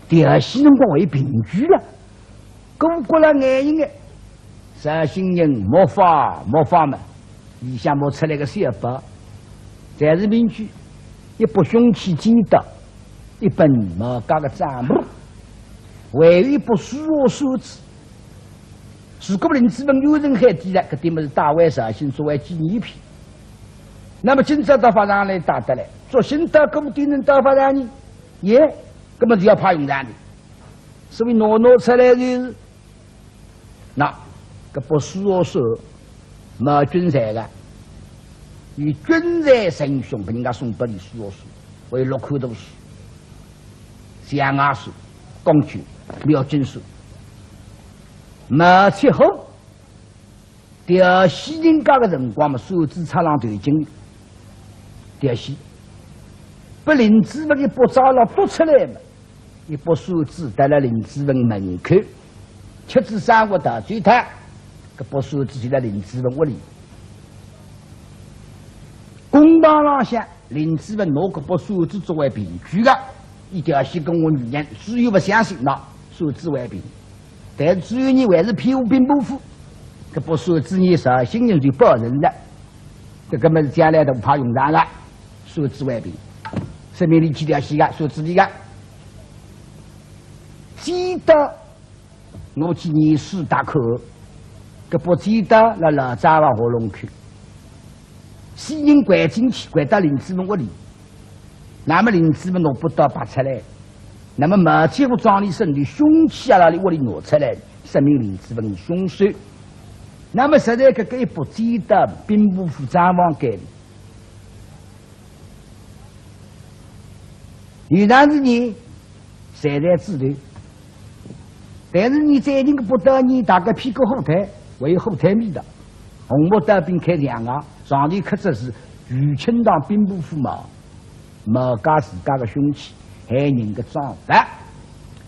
调戏辰光还有凭据了，搿我觉着眼红个。绍兴人没法没法嘛，里向摸出来个小包，侪是凭据，一把凶器尖刀，一本毛家个账簿，还有一把书和扇子。 如果林子文有人喊低了，搿点么是带回绍兴作为纪念品。那么今朝到法场来打得来，作兴到搿么点能到法场呢？耶，搿么就要派用场的。所以拿拿出来就是，那搿把书和扇，毛俊才个，与俊才称雄，拨人家送拨伊书和扇，还有六块大书。 象牙扇、钢琴、描金扇，毛七虎调戏人家个辰光嘛，扇子插浪头颈，调戏，拨林子文一巴掌牢督出来嘛，一把扇子搭辣林子文门口，吃仔生活逃走脱，搿把扇子就辣林子文屋里。公堂浪向，林子文拿搿把扇子作为凭据个，伊调戏过我女人，只有勿相信，拿扇子为凭。 但是最后呢，还是骗我兵部府，搿把扇子呢，绍兴人就保存了，搿个物事将来大派用场了，扇子为凭，说明伊去调戏个，扇子伊个。剪刀，我去验尸大口，搿把剪刀辣老张房喉咙口。 死人关进去，关到林子文屋里，那么林子文拿把刀拔出来，那么毛七虎装里身里凶器也辣伊屋里拿出来，说明林子文是凶手。那么实在搿个一把剪刀，兵部府账房间里，有当时呢， 侪在指头。但是呢，最近个不得呢，大概屁股后台，还有后台味道。红木刀柄开墙啊，上头刻着是余清堂兵部府毛，毛家自家个凶器，害人个赃物。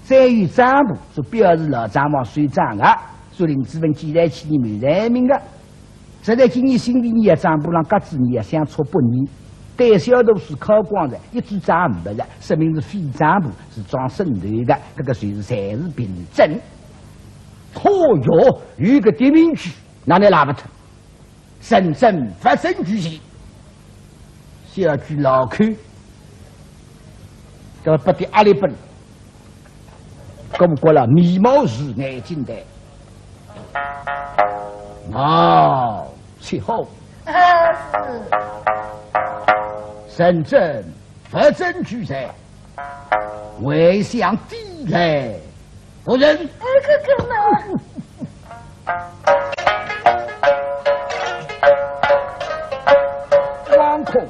再有账簿，是表示老账房收账个，说林子文寄来去呢，没罪名个。 实在今年新历年账簿浪甲子年啊，想错八年，对小图书敲光了，一张账没了，说明是废账簿，是装剩头个，搿个算是暂时凭证。嚯哟，有个迭名句，哪能拉勿脱？人证物证俱全。 小鬼老口，搿么拨点压力拨伊，顾过了眉毛竖眼睛的。哦，七虎，啊，是。人证物证俱全，回想地来。 夫人。哎，哥哥呢？王孔。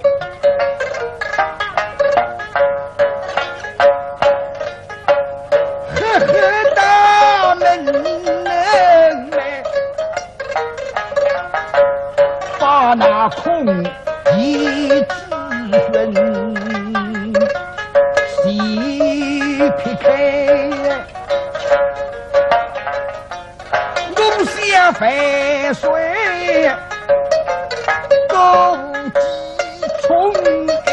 呵呵，大门外，把那孔一指准，细劈开。 我想万岁高低宠爱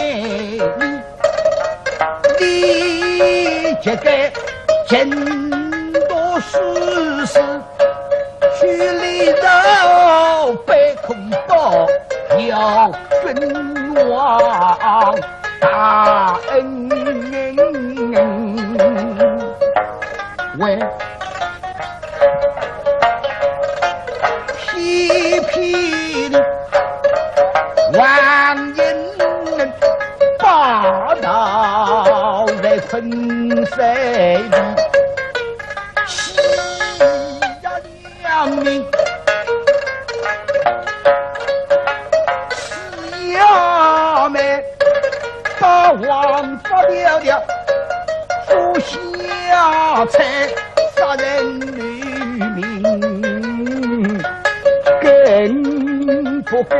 你，你这个真多事事，去里头被空报要冤枉大恩人。喂。 批评王英霸道在昆山里，欺压良民，欺压们把王法了了，不下才 杀人流民，更不该。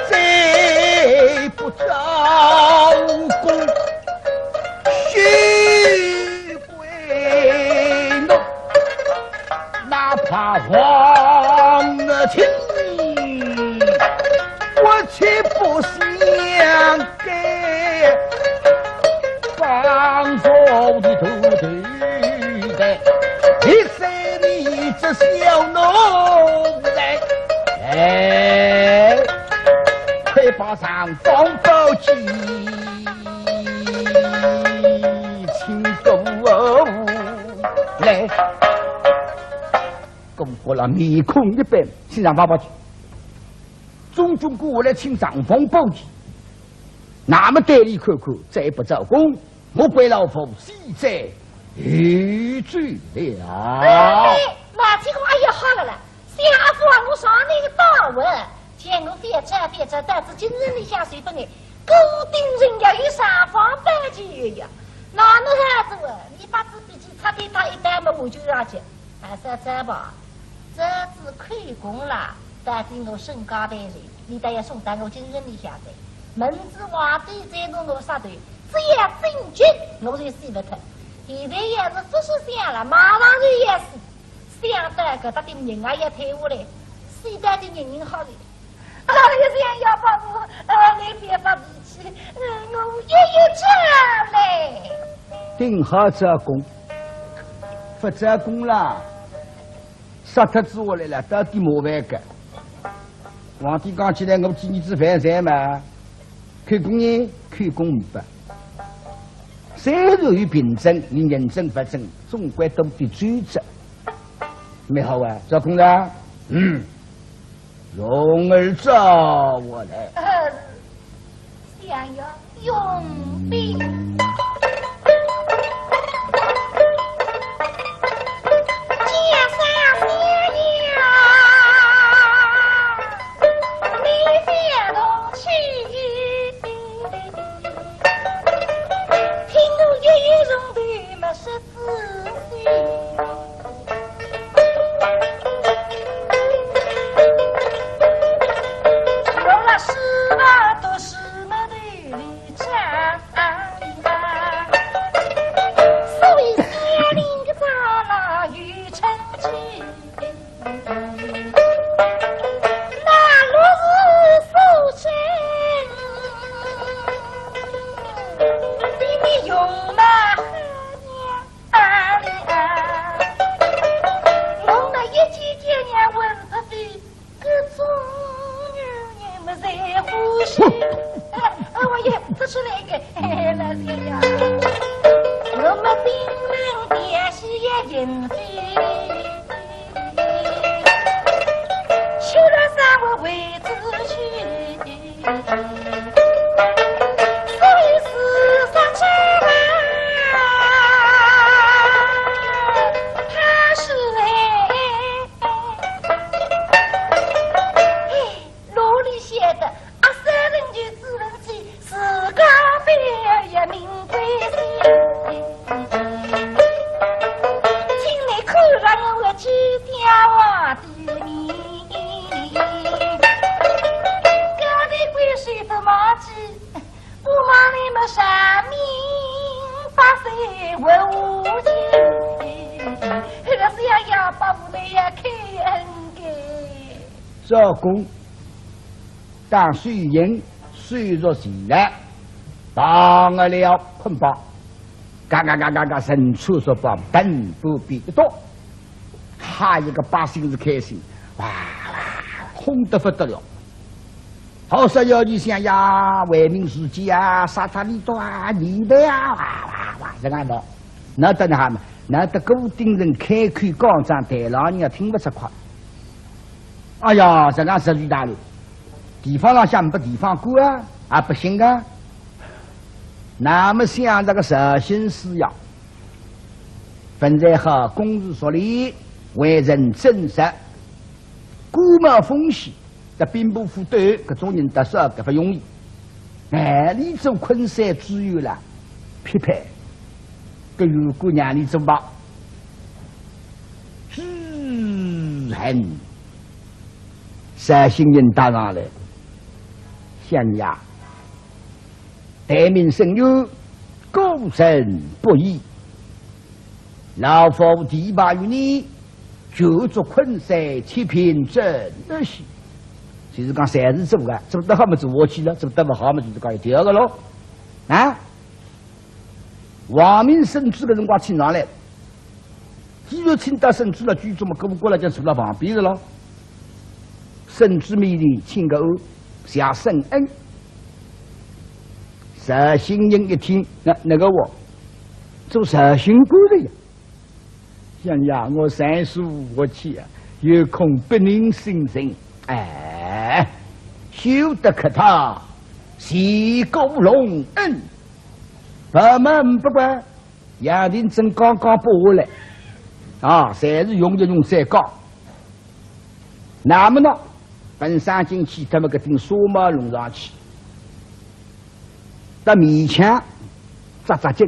再不招供，休归奴，哪怕皇亲，我却不想给。 放手的土地的，你说你这小奴才，哎，快把尚方宝剑请过来。公过了面孔一板，请尚方宝剑。中军过来请尚方宝剑，那么对伊看看，再不招供， 我归老夫死罪有罪了。哎，毛七虎，哎呀，好了啦，想阿福啊，我上头一道文，见我覅着覅着，到仔京城里向随便眼，顾鼎臣要有尚方宝剑呀。哪能好做啊？你把仔笔记擦我就要去，还是要再吧，这次口供啦，到底我身家败坏，你倒要送到我京城里向去。明知皇帝在弄我杀头，只要进京，我就死不脱。现在要是不是想了，马上就要死，想到搿搭的人啊也退下来，死到的人人好的。 啊，你这样要把我，啊，你别发脾气，嗯，我也有这样嘞。顶好招供，勿招供啦，杀脱之后来了，到底麻烦个。皇帝讲起来，我几年子犯罪嘛，口供呢，口供没。虽然有凭证，你认证勿证，总归都得罪着。蛮好啊，招供啦，嗯。 容儿招我来。呃，相爷容禀。见上相爷，你别动气，听我一语容禀，没说仔细。 啊，我们一见见面问不对，各种女人么侪欢喜。哎，哎，我也不出来个，哎，老天爷，我们兵人也是也人非，去了三个位置去。 哪里晓得，阿三人就只能是自家飞儿也命归西。请你看了我这条啊的命，高低贵水不忘记。 我望你们上面发誓为无情，这个是要要把我们要开恩的。招供，当水银水入前来，绑了捆绑，嘎嘎嘎嘎嘎，伸出手把本部比一刀，哈，一个百姓是开心，哇哇，哄得不得了。 好说要你想呀，为民除己啊，杀他你多啊，你的啊，哇哇哇，这样的，那等下嘛，那得固定人开口讲讲，台浪人也听不出快。哎呀，这样说句大了，地方上向没地方官啊，啊，不行啊。那么想这个绍兴师呀，本来好公事说理，为人正直，官帽风险。 在兵部府头，搿种人得少，搿勿容易。哎，你做昆山知县啦，匹配，搿如果让你做吧，之恨。绍兴人搭上来，相爷，待命深远，孤身不易。 老夫提拔于你，就做昆山七品正二品。就是讲，侪是做个，做得好么做下去了，做得勿好么就是讲一条个咯。啊？王明圣旨个辰光请上来，既然请到圣旨了，就这么过过来讲，坐了旁边个咯。圣旨面前请个安，谢圣恩。绍兴人一听，那，那个我，做绍兴官的呀。 相爷，我三思而起啊，有恐不能胜任。哎，休得客套，谢过隆恩。不瞒不怪，杨廷珍刚刚拔下来，啊，侪是用一用再讲。那么呢，本省进去，他们搿顶纱帽弄上去，到面腔扎扎紧，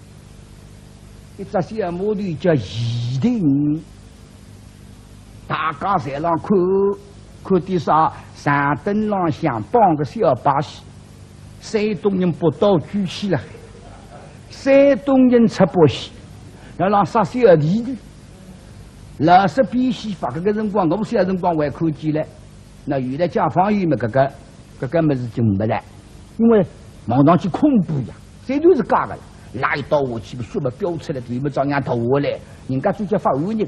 一只小码头叫义亭，大家侪浪看，看点啥？长凳浪向绑个小把戏，山东人朴刀举起来，山东人出把戏，辣浪杀小弟弟。老式变戏法，搿个辰光，我小辰光还看见了。那现在解放以后嘛，搿个 搿个物事就没了，因为望上去恐怖呀，侪都是假个了。拿一刀下去，血嘛飙出来，头嘛照样脱下来，人家就叫发恶人。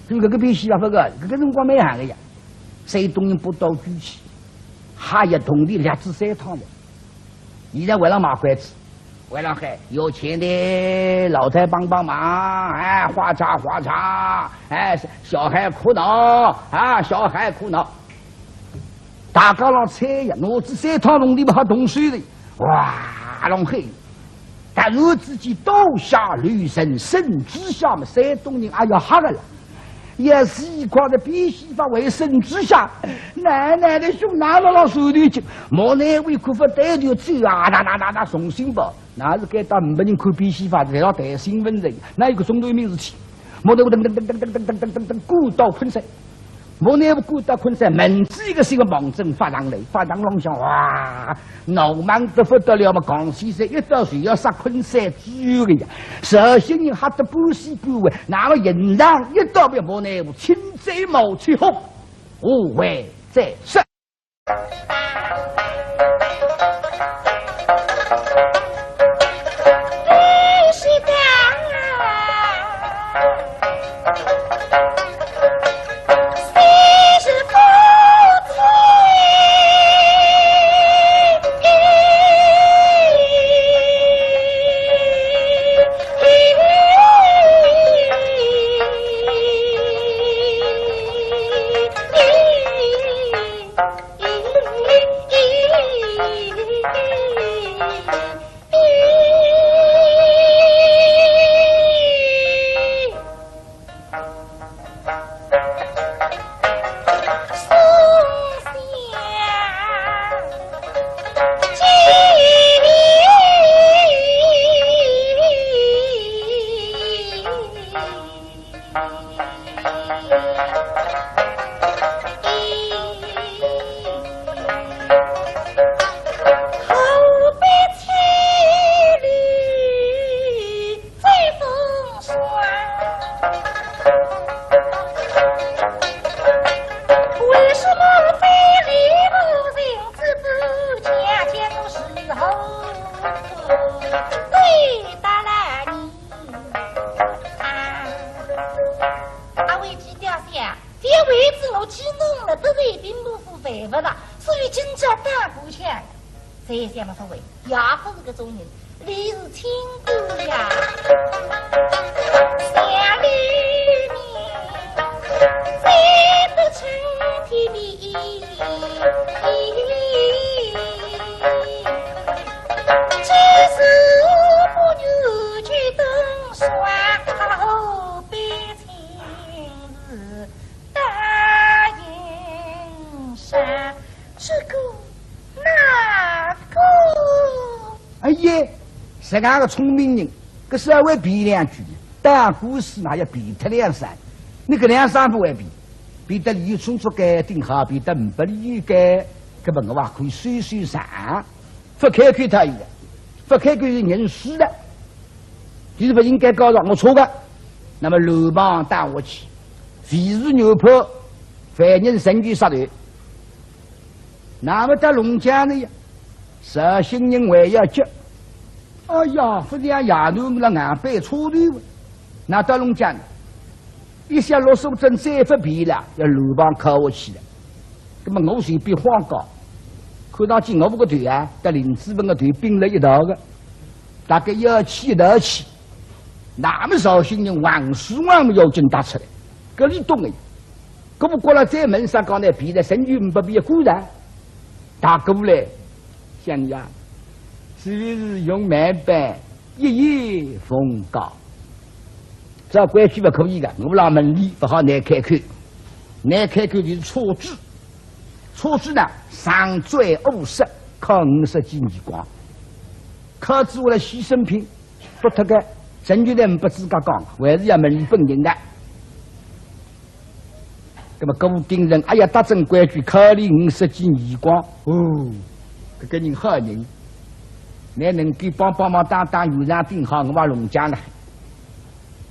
所以搿个变戏法勿个，搿个辰光蛮行个呀。山东人朴刀举起，哈一铜钿两只三趟的。现在为了卖关子， 为了喊有钱的老太帮帮忙，哎，哗嚓哗嚓，哎，小孩苦恼啊，小孩苦恼。大家浪猜呀，拿仔三趟铜钿勿好动手的，哇，浪喊。突然之间刀下留人，圣旨下嘛，山东人也要吓个了。 也是一块的变戏法为圣旨下，奶奶的胸哪能了手里去，莫奈何可勿对就走啊，哒哒哒哒，重新跑。那是该搭没人看变戏法，侪要谈新闻的，那一个钟头一面事体。莫奈何噔噔噔噔噔噔噔噔噔噔，赶到昆山。莫奈何赶到昆山，门子一个是一个望准法场来，法场浪向哇，闹猛得不得了嘛，讲起来一到就要杀昆山知县的呀。绍兴人吓得半死半活， 那么银两一刀别莫奈何，擒贼毛七虎，五位在上。啊，阿会计表示呀，这位置我去弄了，得罪兵部府办不到，所以今朝打过去。这也想勿出位，也不是搿种人，你是清官呀。想你呢，才得春天的意。 只是不愿去登山，河边青石答应山，这个那个。哎呀，实梗个聪明人，搿稍微辩两句，打官司嘛要辩脱两三，你搿两三勿会辩，辩得理由充足该顶好，辩得呒不理由该，搿么我也可以收收场。 勿开口他一个，勿开口是认输的，就是勿应该告状，我错的。那么乱棒打下去，非是原判，犯人仍旧杀头。那么到龙江呢，绍兴人还要急。哎呀，勿像爷娘辣硬扳错头，那到龙江呢， 一想罗素贞再勿辩了，要乱棒敲下去了。那么我随便晃高，看上去我个头啊，搭林子文个头并了一道个，大概要气一道气。那么绍兴人横竖横么要紧打出来，搿里懂个。搿么过来再问啥讲呢？辩了，仍旧呒不辩过的。大哥嘞，想呀，是不是用慢板一言封告？ 照规矩勿可以个，我辣问俚勿好难开口，难开口就是错字。错字呢，上罪五十，扣五十记耳光，扣仔下来牺牲品，拨脱个，陈巨人勿自家讲，还是要问伊本人的。那么顾鼎臣，哎呀，搭准规矩，考伊五十几年光。哦，搿个人好人，乃能够帮帮忙打打圆场顶好，我也弄僵了。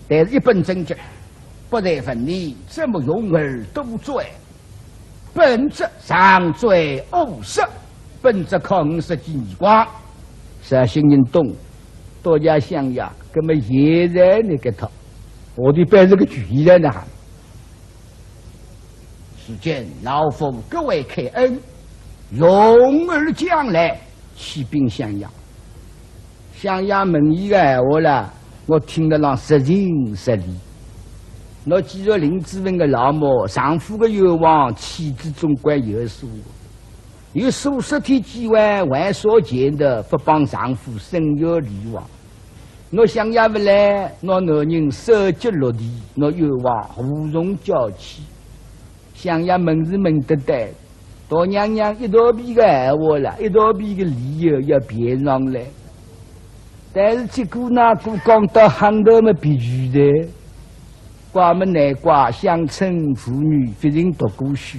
但是一本正经，不然问你怎么容易多嘴？ 本则上罪勿赦，本则考五十几年光。绍兴人懂，倒也想呀，那么现在那个他，我的本是个局来呢。只见老夫格外开恩，容尔将来，启禀相爷。 相爷问伊个闲话啦，我听得浪实情实理。喏，既然林子文个老母，丈夫个冤枉，妻子总归有数。有数十天机会，还少见得勿帮丈夫伸冤理枉。喏，相爷勿来，喏，男人首级落地，喏，冤枉无从叫起。相爷问是问得对， 大娘娘一肚皮个闲话啦，一肚皮个理由要辩上来。但是结果哪个讲到行头么必须的，怪么难怪，乡村妇女勿曾读过书。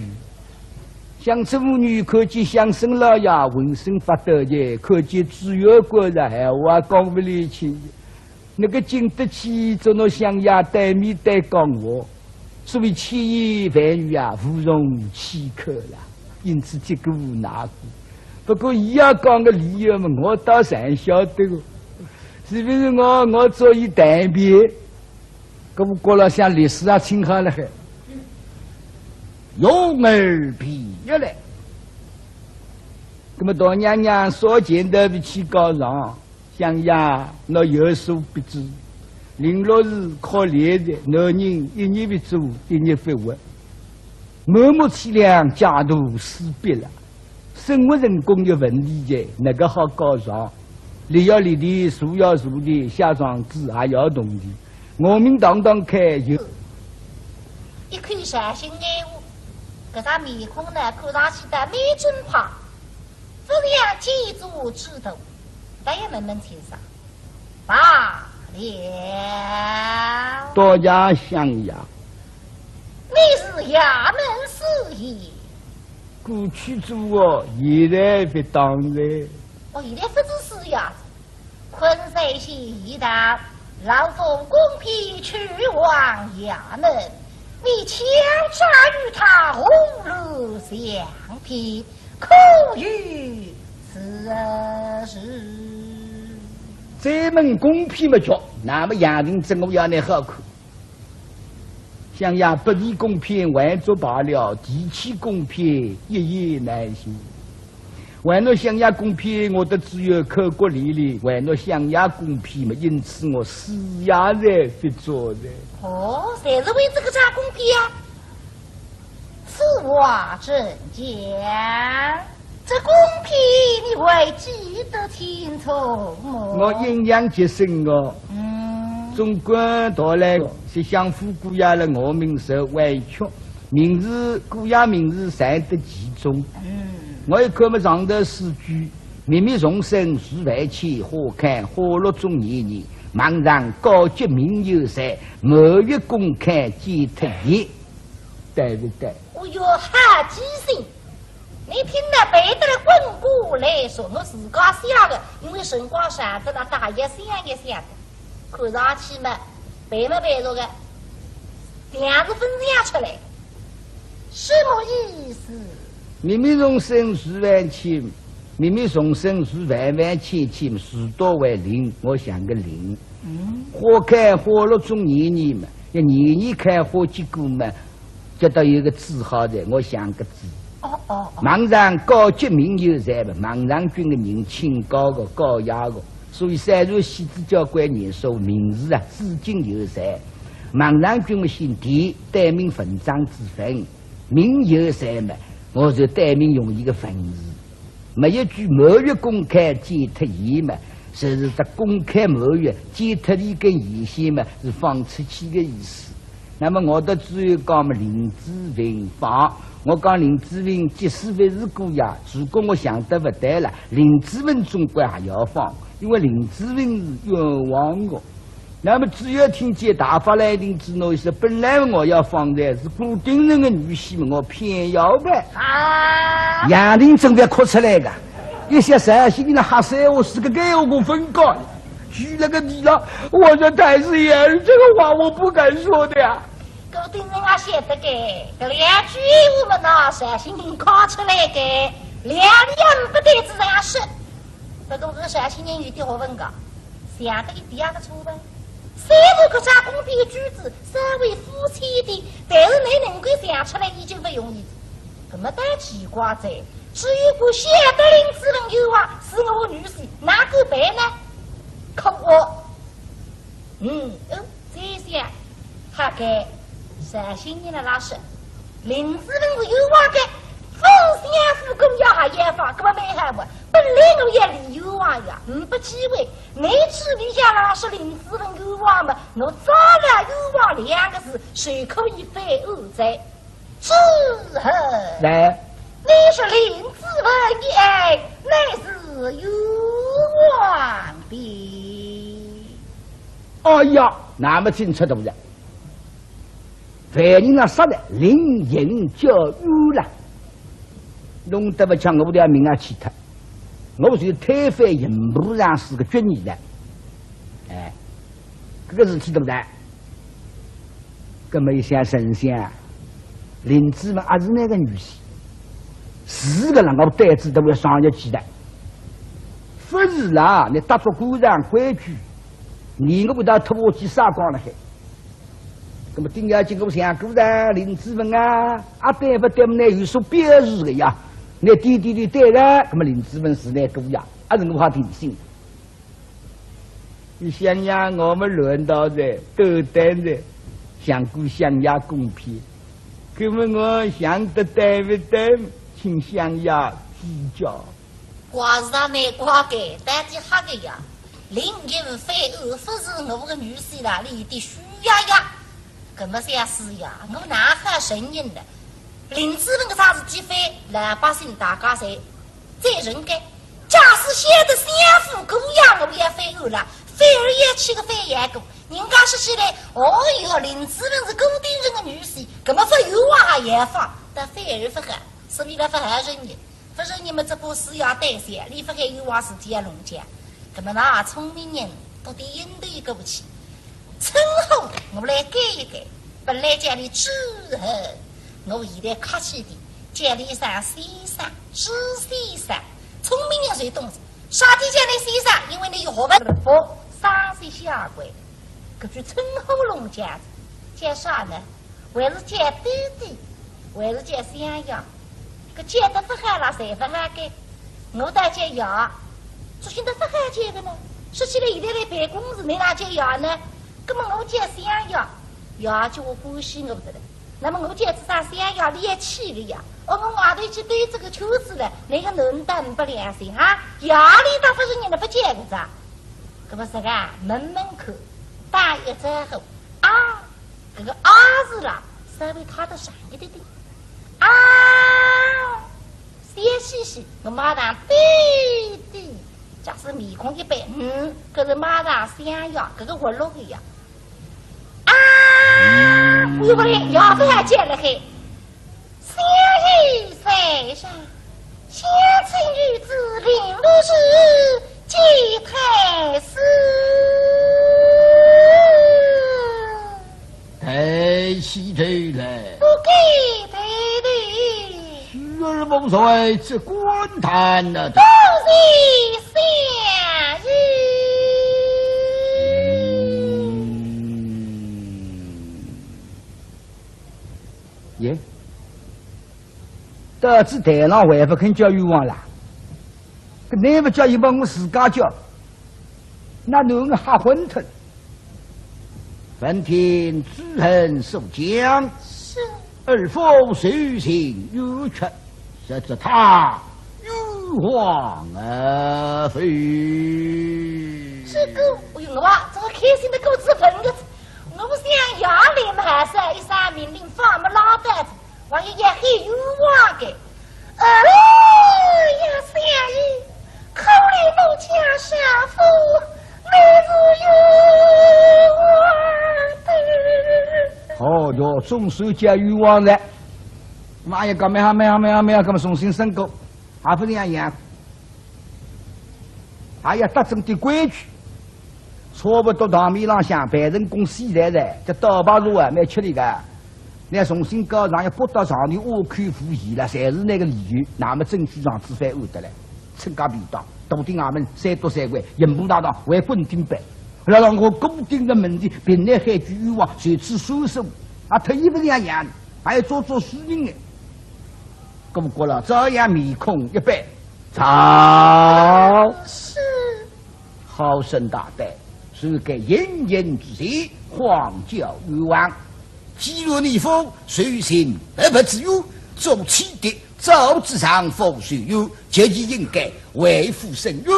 乡村妇女看见乡绅老爷浑身发抖的，看见知县官了闲话讲勿来清。 那个经得起做喏相爷对面对讲话，所以千言万语啊，无从启口了。因此结果无奈何。不过伊要讲个理由嘛，我倒侪晓得个，是不是我，我做伊代辩？搿么过了像律师啊，请好了海，容尔辩一来。那么大娘娘少见得勿去告状， 相爷，喏，有所不知，林陆氏可怜哉，男人一日勿做，一日勿活，满目凄凉，家徒四壁了。生活成功有问题哉，哪个好告状？立要立地，坐要坐地，写状子还要铜钿，我们堂堂开有。一口绍兴闲话，搿张面孔呢，看上去倒蛮正派。 勿像奸贼之徒，倒要问问清爽。罢了。多谢相爷。你是衙门师爷？过去做哦，现在勿当哉。哦，现在勿是师爷。 昆山县已到，老夫公批去往衙门，你敲诈于他五路相批，可有此事？再问公批么叫，那么杨廷珍我要你好看。 相爷，不提公批还则罢了，提起公批一言难尽。还喏相爷公批，我得知县口角连连，还喏相爷公批嘛，因此我师爷才勿做哉。哦，侪是为这个张公批啊？此话怎讲？ 这公批你还记得清楚么？我印象极深哦。嗯。总管到来，是相府姑爷了，我名字歪曲，名字，姑爷名字才得其中。嗯。我一看么上头四句，密密丛生树万千，花开花落总年年，茫然告急名犹在，满月公开见特异。对不对？哦哟，好记性。 你听了背得了滚瓜烂熟，我自家写的，因为辰光长得了，大约想一想的，看上去嘛，背嘛背熟的，样子分量出来，什么意思？密密丛生树万千，密密丛生树万万千千，树多为林，我想个林。嗯。花开花落总年年嘛，要年年开花结果嘛， 接到一个字好的，我想个字。哦，哦，哦。茫然告急名犹在嘛，茫然君个人清高个、高雅个，所以虽然死仔交关年数，名字啊，至今犹在。茫然君个姓田，单名文章之文，名犹在嘛，我就单名用一个文字。 末一句满月公开见特异嘛，就是只公开满月，见特异跟异象嘛，是放出去个意思。那么我得知县讲嘛，林子文放，我讲林子文即使勿是姑爷，如果我想得勿对了，林子文总归还要放，因为林子文是冤枉个。那么只要听见大发雷霆之后说，本来我要放的是顾鼎臣的女婿嘛，我偏要办。啊！杨廷正要哭出来个，一些绍兴人的瞎说话是个该我分讲，举了个例了，我说太师爷，这个话我不敢说的呀。顾鼎臣也晓得个，搿两句闲话嘛，拿绍兴人讲出来个，两两不对之上说。 不过搿绍兴人有点学问个，像个一点也勿错个。虽然搿只公篇句子稍微肤浅点，但是侬能够想出来已经勿容易。搿么倒奇怪哉，只有我晓得林子文有话是我女婿，哪敢办呢？可恶！嗯，嗯， 这下，哈该，绍兴人了啦说，林子文是冤枉个，勿是相府姑爷还冤枉，搿么蛮好嘛。本来我也理冤枉呀，呒不机会，侬嘴里向啦说林子文冤枉嘛，我抓牢冤枉两个字，就可以翻案哉。 诸侯。来。你说林子文一案，乃是冤枉的。哎呀，那么清楚大哉。犯人呢，杀了林隐叫冤了，弄得勿像我条命也去脱，我是推翻刑部尚书个决议的。哎，搿个事体大哉。 搿么一想，丞相，林子文还是那个女婿，是个人，我胆子都要上一记的。勿是啦，你搭足官场规矩，你我不到拖下去啥讲了海。搿么顶要紧我想过噻，林子文啊，啊对勿对么，你有所表示的呀，你点点点对个，搿么林子文是那个呀，还是我好定心。 你想呀，我们乱道的，斗争的，想过相爷公批，搿么我想得对勿对，请相爷指教。怪是啊，难怪个，到底哈个呀，林隐犯案勿是我个女婿啦，你的虚呀呀。 搿么想是呀，我哪哈承认呢？林子文搿桩事体翻，老百姓大家侪赞成个。假使晓得相府姑爷我也翻案了，反而也去个翻眼个。人家说起来，哦哟，林子文是顾鼎臣的女婿，搿么勿冤枉也冤枉，但反而勿好，说明了勿好承认。 勿是你们这部书要对些，你勿该冤枉自己要弄僵。搿么那聪明人到底应对过去。称呼我来改一改，本来叫你朱恒，我现在客气点，叫你一声先生，朱先生。聪明人侪懂，啥体叫你先生？因为你有学问。不，三岁下跪，搿句称呼弄僵，叫啥呢？ 还是叫爹爹，还是叫相爷，搿叫得勿好啦，侪勿好个。我倒叫爷，作兴得勿好叫个呢。说起来，现在来办公事，侬哪叫爷呢？搿么我叫相爷，爷叫我欢喜我勿得了。那么我叫只啥相爷，你也气个呀？哦，我外头去兜只个圈子了，侬个能当勿良心哈？爷里倒勿是人了，勿叫个啥？搿么实梗，问问看，打一招呼，啊， 搿个啊字啦，稍微拖得长一点点。啊，笑嘻嘻，我马上爹爹。假使面孔一板，嗯，搿是马上相爷，搿个活络个呀。啊，我勿来，爷勿要叫了嘿。相爷在上， 相请御赐林陆氏见太师。抬起头来。不敢抬头。虚而不在，只管谈呐。都是相爷。嗯。耶？ 到仔台浪还勿肯叫冤枉啦？搿侬勿叫，又帮我自家叫，那侬个瞎混吞。闻听朱恒所讲，是。尔夫受尽冤屈，实则他冤枉啊否？这个，哎呦，我啊，这个开心的够资本的，我想要连么还是一三命令放么老板子。 王爷也很冤枉的。哎呀，相爷，可怜奴家少妇，乃是冤哟，总算叫冤枉哉。那么也讲蛮好，蛮好，蛮好，蛮好，那么重新审过，还勿是一样，还要搭正点规矩。差不多堂面浪向办成功死哉哉，搿倒白说啊，蛮吃力个。那重新告状要拨到上头，我口无言了，侪是那个理由，那么证据上子翻案得来。 村家便当，大庭衙门三督三官，刑部大堂还滚钉板。那让我公定的门第，凭那海句冤枉，谁知收拾？啊，他一不两样，还要做做事情呢。顾阁老照样面孔一板，操！是。好生大胆，谁敢行刑之前，荒叫冤枉。既然你父受尽白白之冤，做妻的 早知丈夫受冤，就应该为夫伸冤，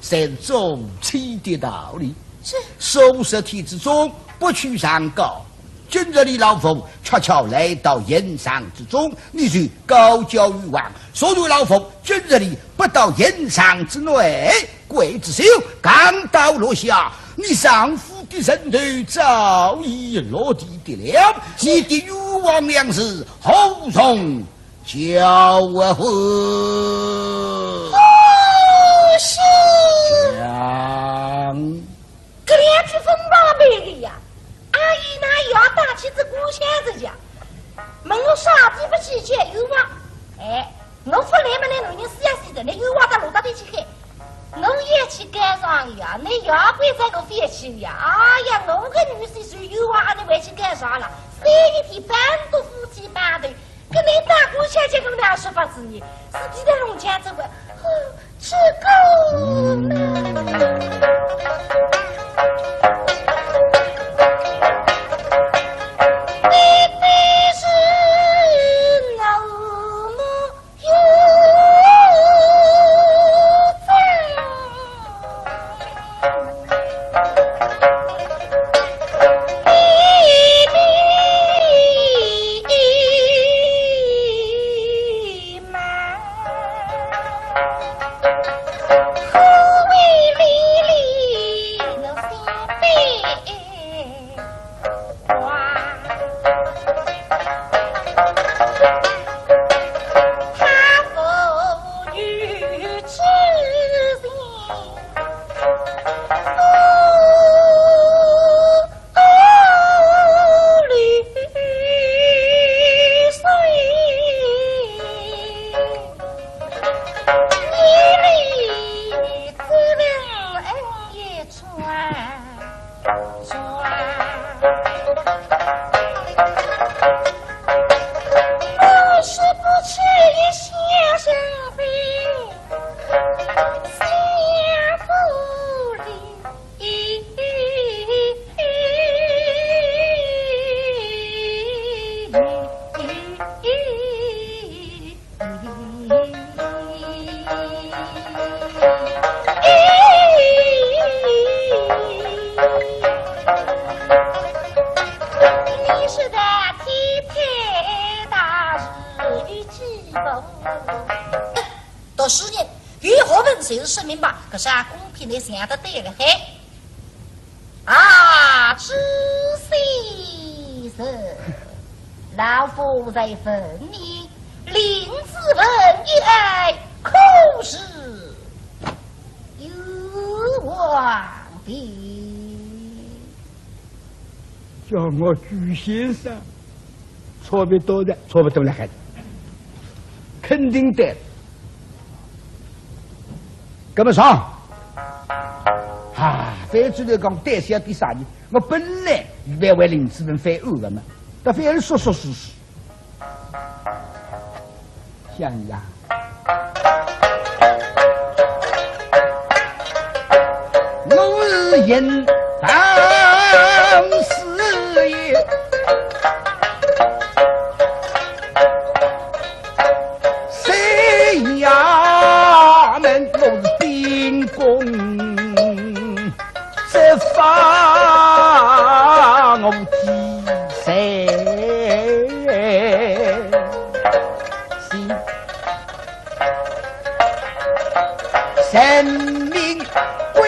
才是做妻的道理。是。数十天之中不去上告，今日里老夫恰巧来到刑场之中，你就高叫冤枉，所以老夫今日里不到刑场之内，刽子手钢刀落下，你丈夫的人头早已落地的了，你的冤枉两字何从 叫我喝。哦，是。讲。搿两句分明白个呀，阿姨哪有要打起这个腔子呀？问我啥地方去叫冤枉？哎，我勿来嘛，那男人死也死的，那冤枉到哪搭去喊？我也去告状呀，那要怪在我勿去呀？哎呀，我个女婿受冤枉，阿你还去告状了？三日天半个夫妻半头， 搿你大姑小姐搿能说法子呢？是记得弄僵这个，哦，这个呢？你非是那么有 你是个天才大师，有几分？读书人，有学问就是说明白，搿是公平的想得对了嘿。 啊，知县人，老夫在问你，林子文一案可是冤枉的？叫我朱先生， 差勿多的，差勿多了，还肯定的。那么上，啊，反转来讲，对下点啥呢？我本来预备为林子文翻案的嘛，但反而说说是是。想呀， 我是应当是也，谁衙门我是秉公执法，我替谁行？ 人命归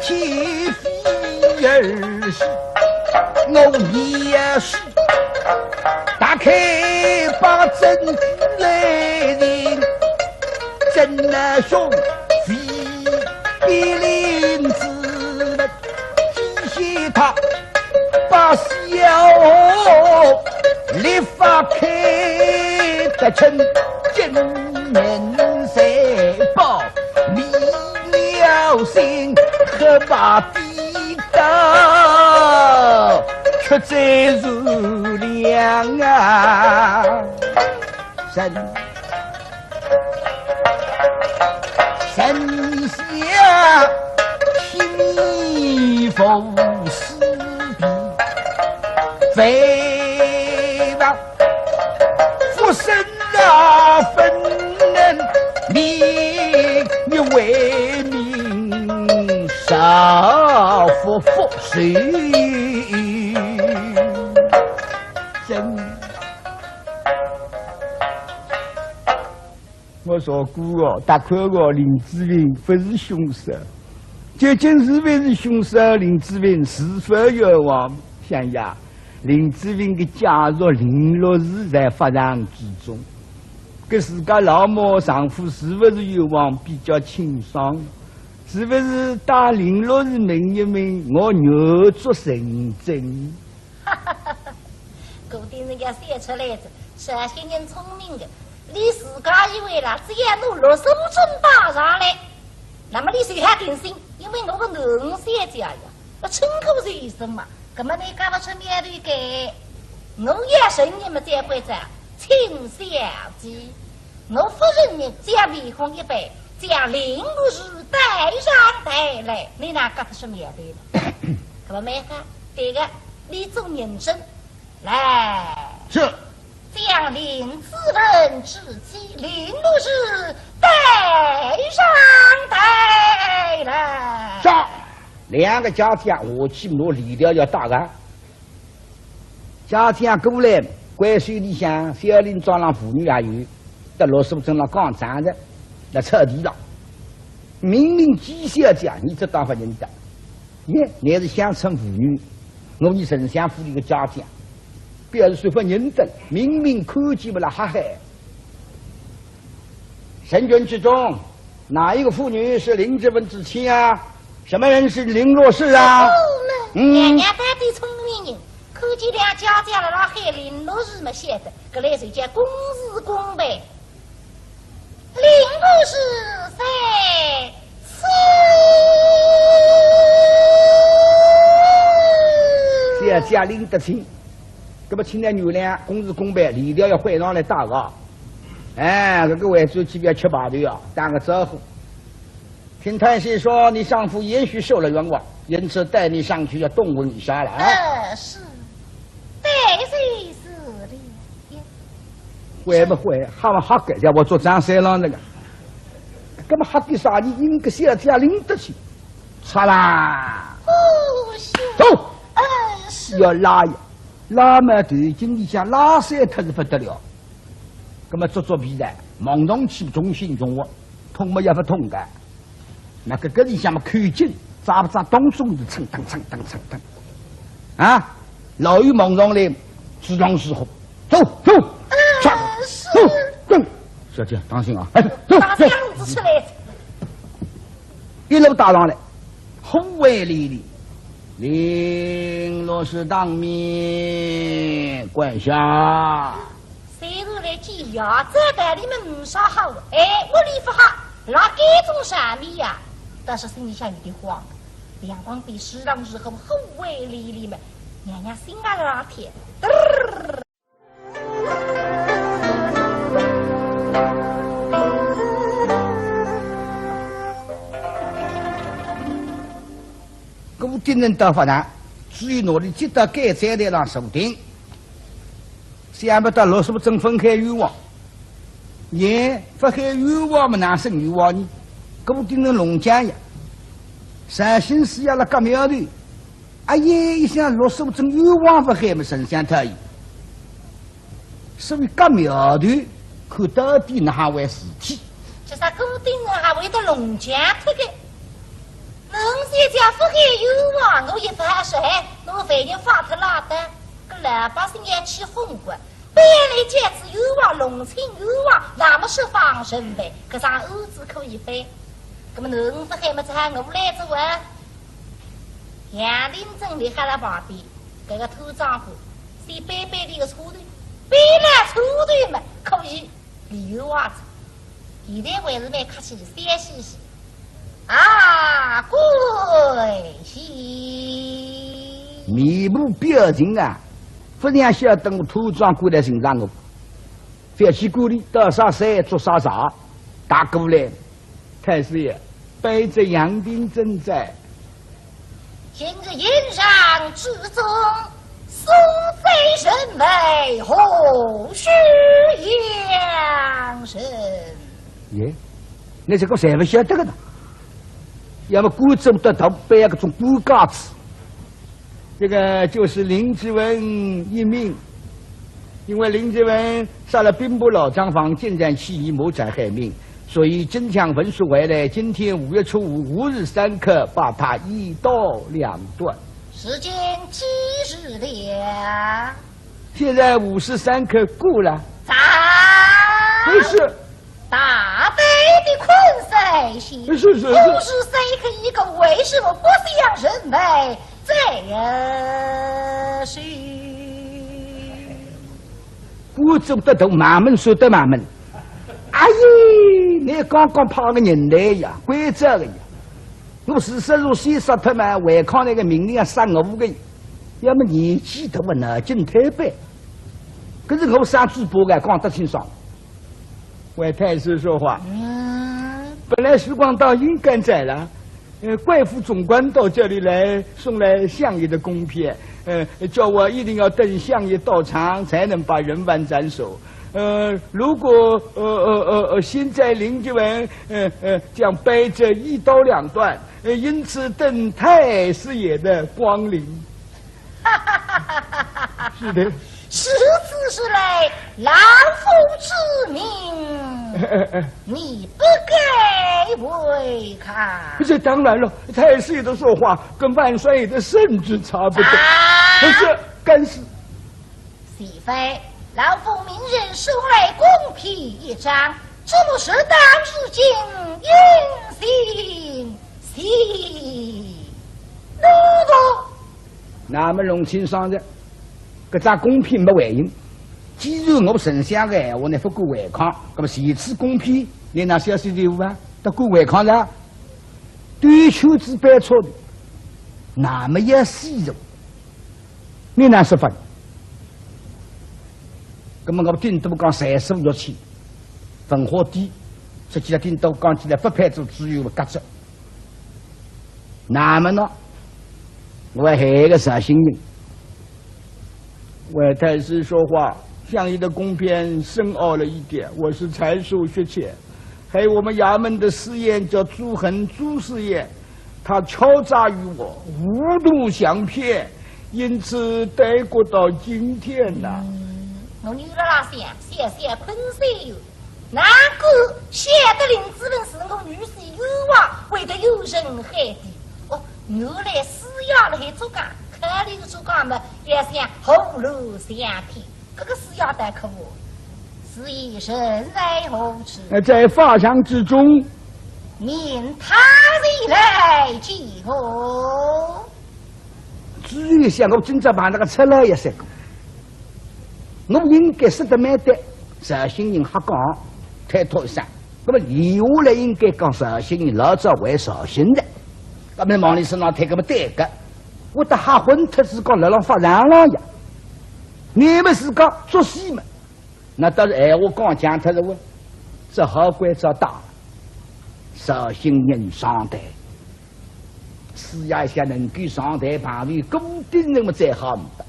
天非儿戏，我也是打开把证据来人，真乃兄弟比林子文，提醒他把小立法开得成，今年才报迷了心，何把 的，却在如梁啊。人，人下听你无私的，非吧？ 不生啊，分能你，你为民少不服谁？真，我说过哦，大概哦，林子文不是凶手。究竟是不是凶手，林子文是否冤枉？想呀， 林子文的家属林陆氏在法场之中，搿自家老母丈夫是勿是冤枉比较清爽？是勿是搭林陆氏问一问，我愿做成真？顾鼎臣要笑出来哉，这些人聪明的，伊自家以为啦，只要拿陆素贞带上来，那么伊就好定心，因为我个囡儿小姐呀， 勿成功是什么？搿么你讲勿出苗头个，我要承认么，再会哉，亲小姐，我勿承认，只要面孔一板，将林陆氏带上台来，你哪讲勿出苗头呢？搿么蛮好，对个，你做人证，来。是。 将林子文之妻林陆氏带上台来。是。两个家将下去拿链条要带个。家将过来，关系里向小林庄浪妇女也有，搭陆素贞浪讲账的，辣草地浪。明明见小姐，你只当勿认得。 耶，乃是乡村妇女，我伲丞相府里个家将，表示说勿认得，明明看见勿啦，哈嘿。人群之中，哪一个妇女是林子文之妻啊？什么人是林陆氏啊？哦，嗯。娘娘到底聪明人，看见两家将辣辣喊林陆氏么晓得，搿来就叫公事公办。 林陆氏在此。小姐拎得清，搿么请㑚原谅，公事公办，链条要换上来带个。哎，搿个回转去覅吃排头啊，打个招呼。 听太师说，你丈夫也许受了冤枉，因此带你上去要动问一下了啊。呃，是，带就是了。会不会？吓勿吓个？叫我做张三郎那个，搿么吓个啥？你应该小姐拎得清，出来。哦，是。走。呃，是。要拉呀，拉嘛头颈里向拉散脱是不得了。搿么做做皮带，望上去重心重活，痛么也勿痛个。 那个搿里向么口径，扎勿扎当中的蹭蹬蹭蹬蹭蹬。啊，老远望上来，自然是好。走，走，上，是。走，走。小姐，当心啊！哎，走，走。打箱子出来。一路打上来，护卫连连，林陆氏当面，跪下。 虽然来见爷，这道理么没啥好，哎，屋里勿好，辣该种上面呀，但是心里向有点慌。两旁边侍郎侍后护卫连连么，娘娘心啊辣跳。嘚儿。顾鼎臣到法场，只有拿伊接到监斩台上坐定。 想勿到陆素贞勿喊冤枉，也勿喊冤枉么哪算冤枉呢？顾鼎臣弄僵呀，绍兴师爷辣轧苗头，哎呀，一想陆素贞冤枉勿喊么丞相讨厌，所以轧苗头，看到底哪哈回事体。搿啥顾鼎臣还会得弄僵脱个？侬现在勿喊冤枉，我也勿好说，哎，侬万一发脱了的。老百姓要起哄个，本来叫是冤枉，弄清冤枉，那么是放人呗，搿桩案子可以翻。那么侬勿喊么，只好我来做啊。杨廷珍立辣旁边，搿个土长官，先扳扳伊个错头，扳了错头嘛，可以。 李娃子，现在还是蛮客气的，笑嘻嘻。啊，跪谢。面部表情啊，勿像晓得我土长官来寻着我，覅去管伊，到啥山做啥啥，大过来。太师爷，卑职杨廷珍在。 今日宴上之中，送谁人陪，何须杨人？耶，那这个侪勿晓得个呢。要么官做得到，背搿种官架子。这个就是林子文一命，因为林子文杀了兵部老账房，竟然起义谋财害命， 所以京腔文书回来，今天五月初五，午时三刻，把他一刀两断。时间几时了？现在午时三刻过了。早。不是。大胆的昆山县，是，是，是。午时三刻已过，为什么不向人来再是？官做得大，衙门算得衙门。 哎呀，你刚刚派个人来呀，关照个呀。我是说，如果先杀脱嘛，违抗那个命令要杀我个，要么年纪大嘛，脑筋推扳。可是我上嘴巴个讲得清爽。为太师说话。嗯。本来时光到应该斩了， 呃，贵府总管到这里来，送来相爷的公批，呃，叫我一定要等相爷到场，才能把人犯斩首。呃，如果，呃，呃，呃，呃，现在林子文，呃，呃，将卑职一刀两断，呃，因此等太师爷的光临。 是的。如此说来，老夫之命，你不敢违抗。这当然了，太师爷的说话跟万岁爷的圣旨差不多。啊！可是，干事。岂非老夫命人送来公批一张，这么适当之情，应信 西路路。那么弄清爽哉，搿张公批没回音。既然我丞相个闲话，你勿敢违抗，那么前次公批，你拿小西路啊，都敢违抗了？兜圈子扳错的，那么要死哉。 你哪说法？那么我顶多讲三十五六千，文化低，实际上顶多讲起来勿配做知县个格子。那么呢，我还有个绍兴人。为太师说话，相爷的公批深奥了一点，我是才疏学浅。 还有我们衙门的师爷叫朱恒朱师爷，他敲诈于我，无度详篇，因此耽搁到今天呐。嗯，我女儿啊，想，想，想，困死哟。难怪晓得林子文是我女婿冤枉，会得有人害的。哦，原来师爷辣海作梗，考虑作梗嘛，要想后路相天。 搿个师爷倒可恶，师爷人在何处？呃，在法场之中。命他前来见我。知县想，我今朝碰着个赤佬也是个，我应该说得蛮对，绍兴人瞎讲，推脱一声。那么留下来应该讲绍兴人老早还绍兴的，那么往里身上推，那么对个，我得瞎混脱是讲辣浪法场浪呀。 你们自家作死嘛，那倒是闲话讲僵脱了哇，只好关照大，绍兴人上台，师爷一下能够上台碰头，顾鼎臣么再好唔得。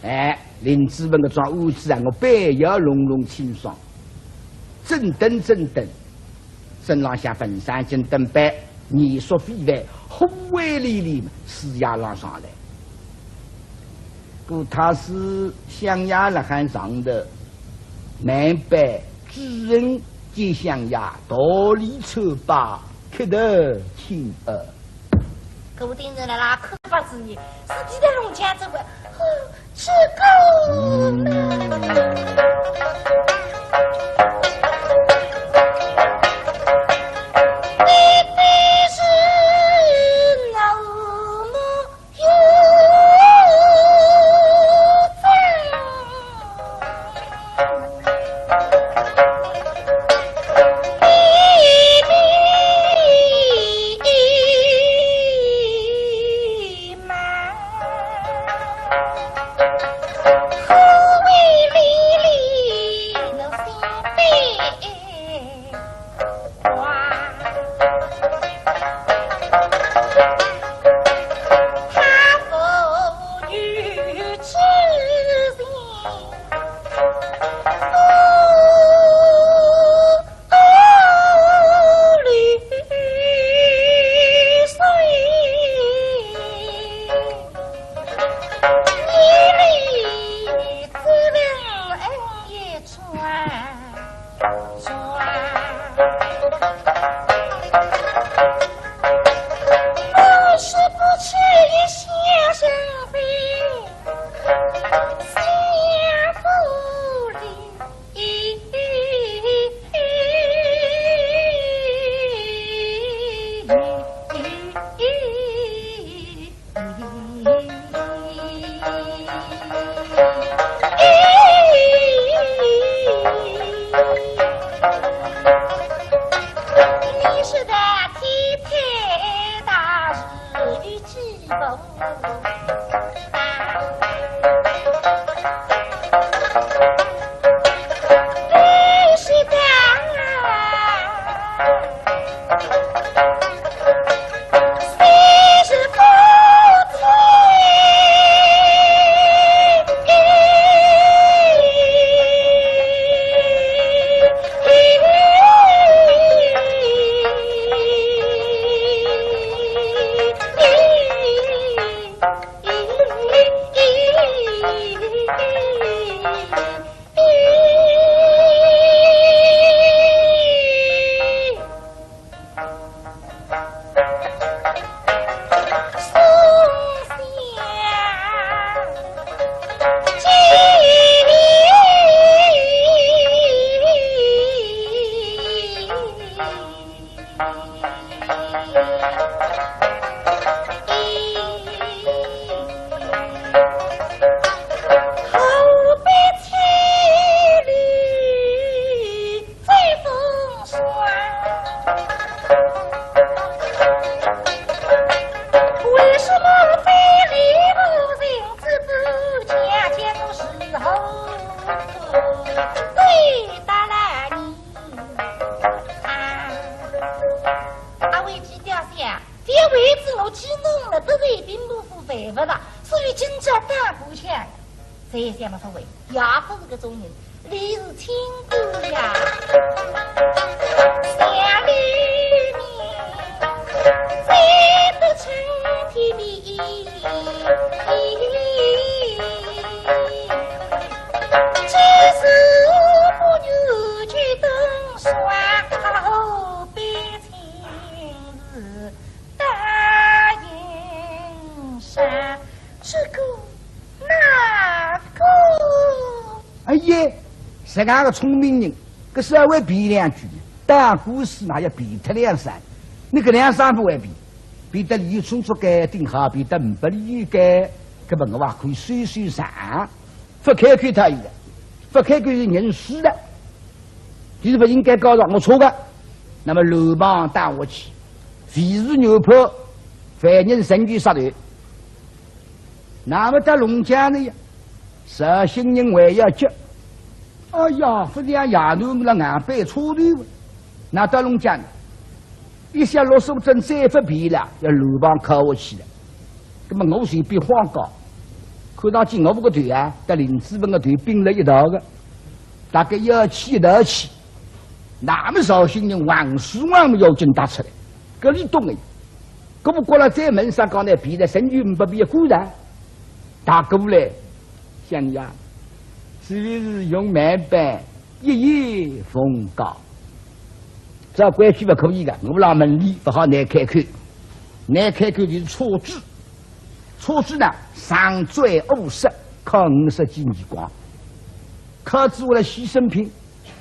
哎，林子文搿桩案子啊，我板要弄弄清爽，整顿整顿，身浪向浑身经打扮， 艺术非凡，宏伟凛凛，师爷浪上来。故太师相爷辣海上头，南北主人见相爷，道礼参拜，磕头请安。顾鼎臣辣辣看法子呢，是记得弄僵这个，哦，这个你是个天才大师的继父。阿为几条想，这位子我只弄了，得罪兵部府办不到，所以今朝打过去。 这也想不出为，也不是个中人，你是清官呀。想你面，才得春天的意。只是不愿去登双后边亲自答应上。 这个，那个。哎呀，实梗个聪明人，搿稍微比两句，打官司嘛要比脱两声。你搿两声勿会比，比得理由充足该顶好，比得呒不理由该，搿么我还可以说说啥？勿开口他一个，勿开口是认输的。 就是勿应该告状，我错个。那么乱棒打下去，非是原判，犯人仍旧杀头。那么到龙江呢呀，绍兴人还要急。哎呀，勿像爷囡辣硬扳错头，那到龙江呢，一想罗素贞再勿辩了，要乱棒敲下去了。那么我随便晃告，看上去我搿个头啊，搭林子文个头并了一道个。 大概要气一道气。那么绍兴人横竖横么要紧打出来，搿里懂哎。搿么过来再问啥讲呢？别的神句呒不别个了。大哥嘞，想呀，是不是用慢板一言奉告？照规矩勿可以个，我辣门里勿好难开口，难开口就是错字。 错字呢，上罪勿赦，考五十记耳光，考仔下来牺牲品，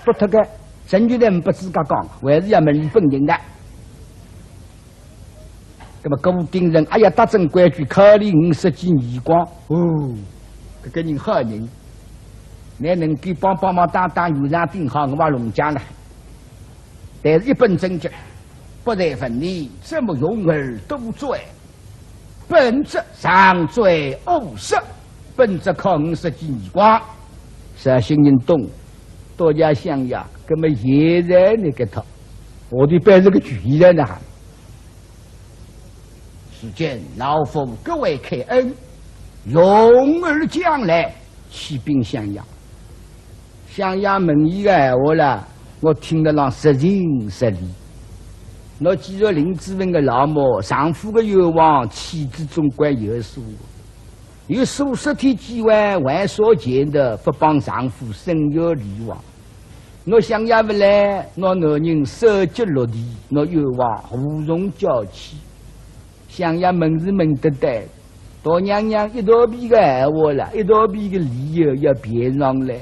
拨脱个，成就来勿自家讲，还是要问伊本人个。那么顾鼎臣，哎呀，搭准规矩，考伊五十记耳光，哦，搿个人好人，乃能够帮帮忙当当，有场顶好，我也弄僵了。但是一本正经，不才问你，怎么容尔多罪？ 本则上罪勿赦，本则考五十记耳光。绍兴人懂，多谢相爷，搿么现在搿个套，我的本是个局来呢。如今老夫格外开恩，容尔将来 启禀相爷。相爷问伊个闲话啦，我听得浪实情实理。喏，既然林子文个老母，丈夫个冤枉，妻子总归有数。有数十天机会，还少见得勿帮丈夫伸冤理枉。喏，相爷勿来，喏，男人手脚落地，喏，冤枉无从叫起。相爷问是问得对， 大娘娘一大批个闲话啦，一大批个理由要编上来。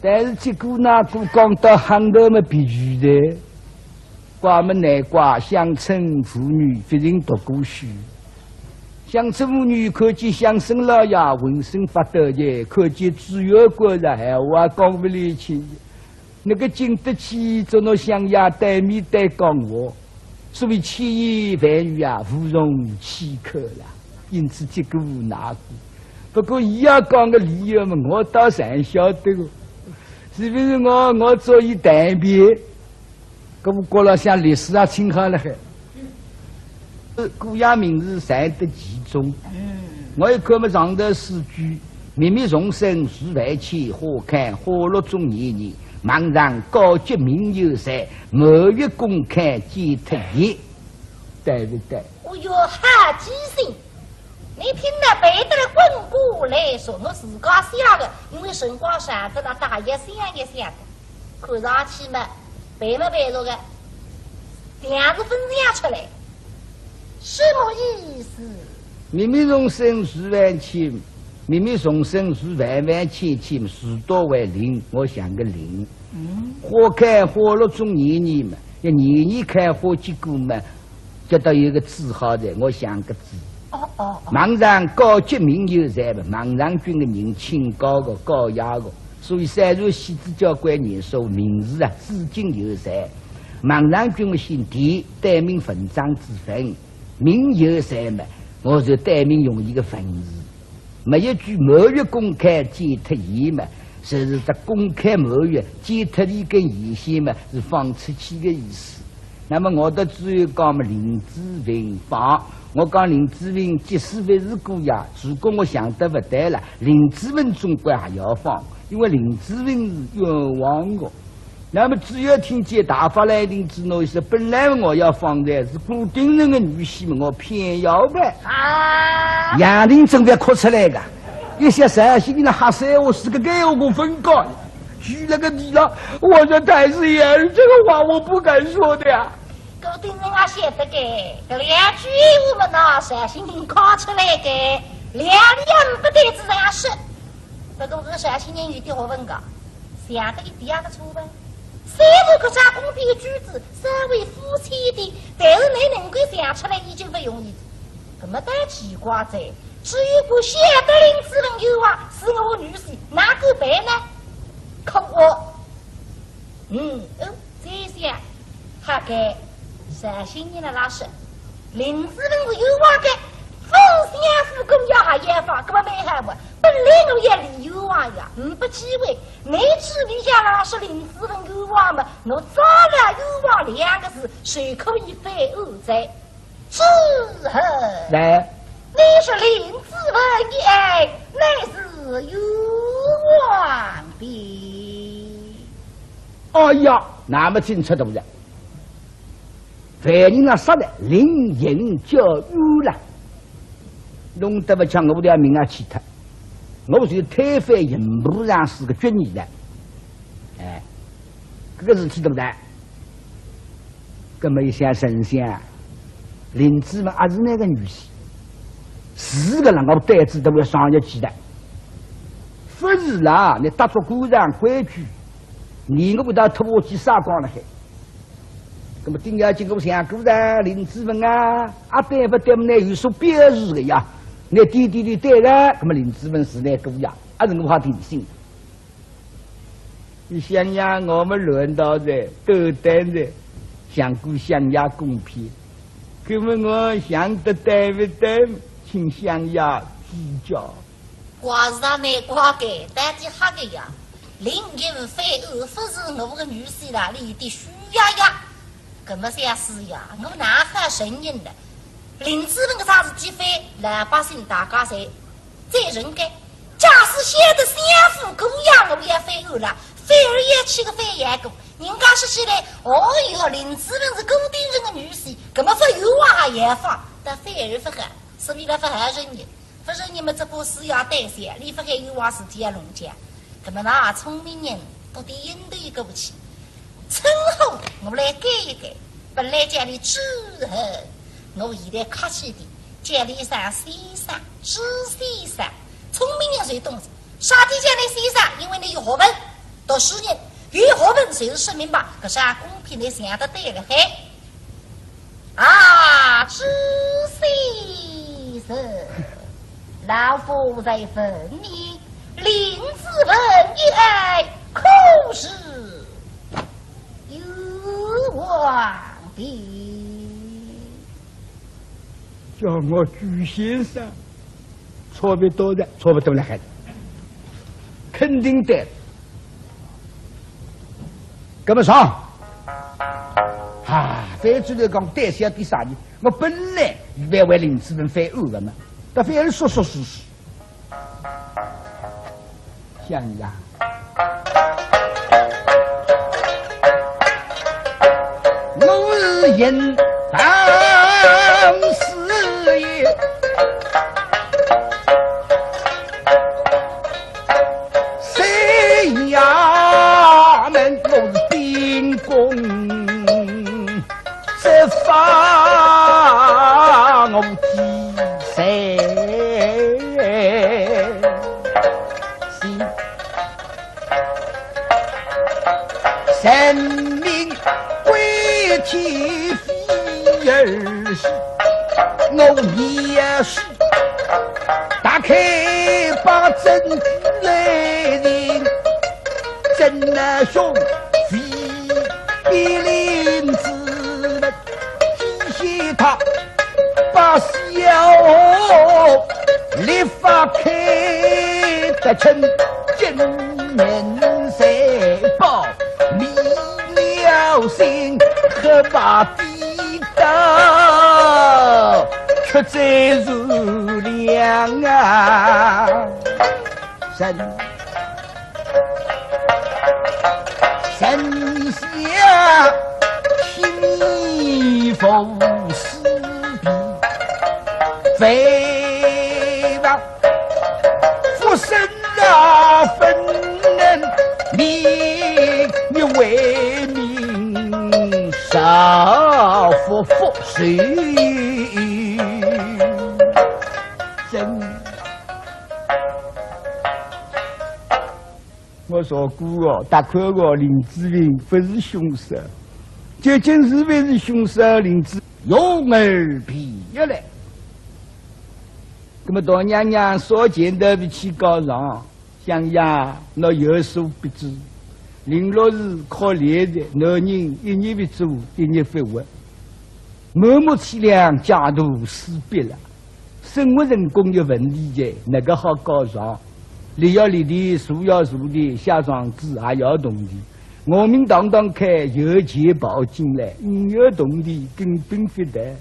但是结果呢，顾刚到行头么必须的，怪么难怪，乡村妇女勿曾读过书。乡村妇女看见乡绅老爷浑身发抖的，看见知县官了闲话讲勿来气。 那个经得起做喏相爷对面对讲话，所以千言万语啊，无从启口了，因此结果无奈何。不过伊要讲个理由嘛，我倒是还晓得个，是不是我，我做伊代表，搿么过了像历史啊，清好了海。 古雅名字才得其中。嗯。我一看么上头四句：密密丛生树万千，花开花落总年年，茫然高洁名犹在，满月宫开见特异。对不对？哦哟，好记性！你听得背得了滚瓜烂熟，我自家写的，因为辰光长得了，大约想一想的。 看上去嘛，背嘛背着个，但是勿想出来，什么意思？密密丛生树万千，密密丛生树万万千千，树多为林，我想个林。嗯。花开花落总年年嘛，要年年开花结果嘛， 这倒有个字好的，我想个字。哦，哦，哦。茫然高洁名犹在嘛，茫然君个人清高个、高雅个，所以虽然死仔交关年数，名字啊，至今犹在。茫然君个姓田，单名文章之文，名犹在嘛，我就单名用伊个文字。 末一句满月宫开见特异嘛，就是只宫开满月，见特异跟异象嘛，是放出去个意思。那么我搭知县讲嘛，林子文放，我讲林子文即使勿是姑爷，如果我想得勿对了，林子文总归也要放，因为林子文是冤枉个。 那么知县听见大发雷霆之怒，说本来我要放的是顾鼎臣的女婿嘛，我偏要办。啊！杨廷正要哭出来个，一想绍兴人的瞎说话，是个该我分讲，举了个地了，我说太师爷，这个话我不敢说的呀。顾鼎臣也晓得个，搿两句闲话嘛，拿绍兴人讲出来个，两两不对之人也是。 不过搿个绍兴人有点学问个，想得一点也勿错吧？虽然搿只宫边句子稍微肤浅一点，但是侬能够想出来已经勿容易。搿么倒奇怪哉，知县晓得林子文冤枉，是我女婿，哪敢办呢？可恶！ 嗯，哦，再想，好个，绍兴人了老实，林子文是冤枉个，勿想府公要还要放，搿么蛮好嘛。本来我要理冤枉呀，呒不机会，侬知县老实，林子文冤枉嘛，我抓牢冤枉两个字，就可以翻案哉。 之后，来。你说林子文一案，乃是冤枉的。哎呀，那么清楚大哉。犯人啊，杀了，临刑交冤了，弄得勿像我条命啊去脱，我是推翻刑部尚书个决议了。哎，搿个事体大哉。 搿么一想神仙啊，林子文也是那个女婿，是个人，我胆子都要上一记的。勿是啦，倷踏足官场规矩，倷我勿搭拖下去杀光了海。那么顶要紧我想过噻，林子文啊，阿对勿对么，倷有所表示个呀。倷点点头对了，那么林子文是倷个呀，阿是我好定心。你想呀，我们轮到的，都等着，想过想呀公平，那么我想得对勿对，请想呀指教。 怪是啊，难怪个，到底吓个呀。林英翻案，勿是我个女婿啦，俚的许爷呀。搿么想是呀，我哪好承认呢？林子文搿桩事体翻，老百姓大家侪赞成个。假使晓得相府姑爷我也翻案了，反而要去个翻案个。人家说起来，哦哟，林子文是顾鼎臣个女婿，搿么勿冤枉也要放，但反而勿好，说明了勿好承认。 勿是你们这个事要担心，俚勿该冤枉自己个弄僵。那么那聪明人到底应对过去，称呼我来改一改，本来叫你朱恒，我现在客气点，叫你一声先生，朱先生。聪明人侪懂得，啥体叫你先生？因为你有学问，读书人，有学问就是说明白，搿是公平，你想得对了嘿。 啊，朱先生，老夫在问你，林子文一案可是冤枉的？叫我朱先生，差勿多的，差勿多了还，肯定的。那么上。 啊，翻转来讲，担心点啥呢？我本来以为为林子文翻案个嘛，但反而说说是是。想呀，我是应当是也。 三衙门我是秉公执法，我记谁？人命归天非尔是，我也是。 打开把证据来人，真难兄弟比林子文，提醒他把小立法开得清，金门财宝迷了心，黑白 的道，却在如亮啊！人，人下听你无私的，非吧？ 不生啊，分人命，你为民少不服谁？真，我说过哦，大概哦，林子文不是凶手，究竟是不是凶手，林子文有耳鼻一来。 那么大娘娘说前头勿去告状，想呀，那有所不知，林陆氏可怜的，男人一日不做，一日不活，满目凄凉，家徒四壁了。生活成功有问题的，哪个好告状？立要立的，坐要坐的，写状子还要铜钿。我们堂堂开有钱跑进来，没有铜钿根本不得。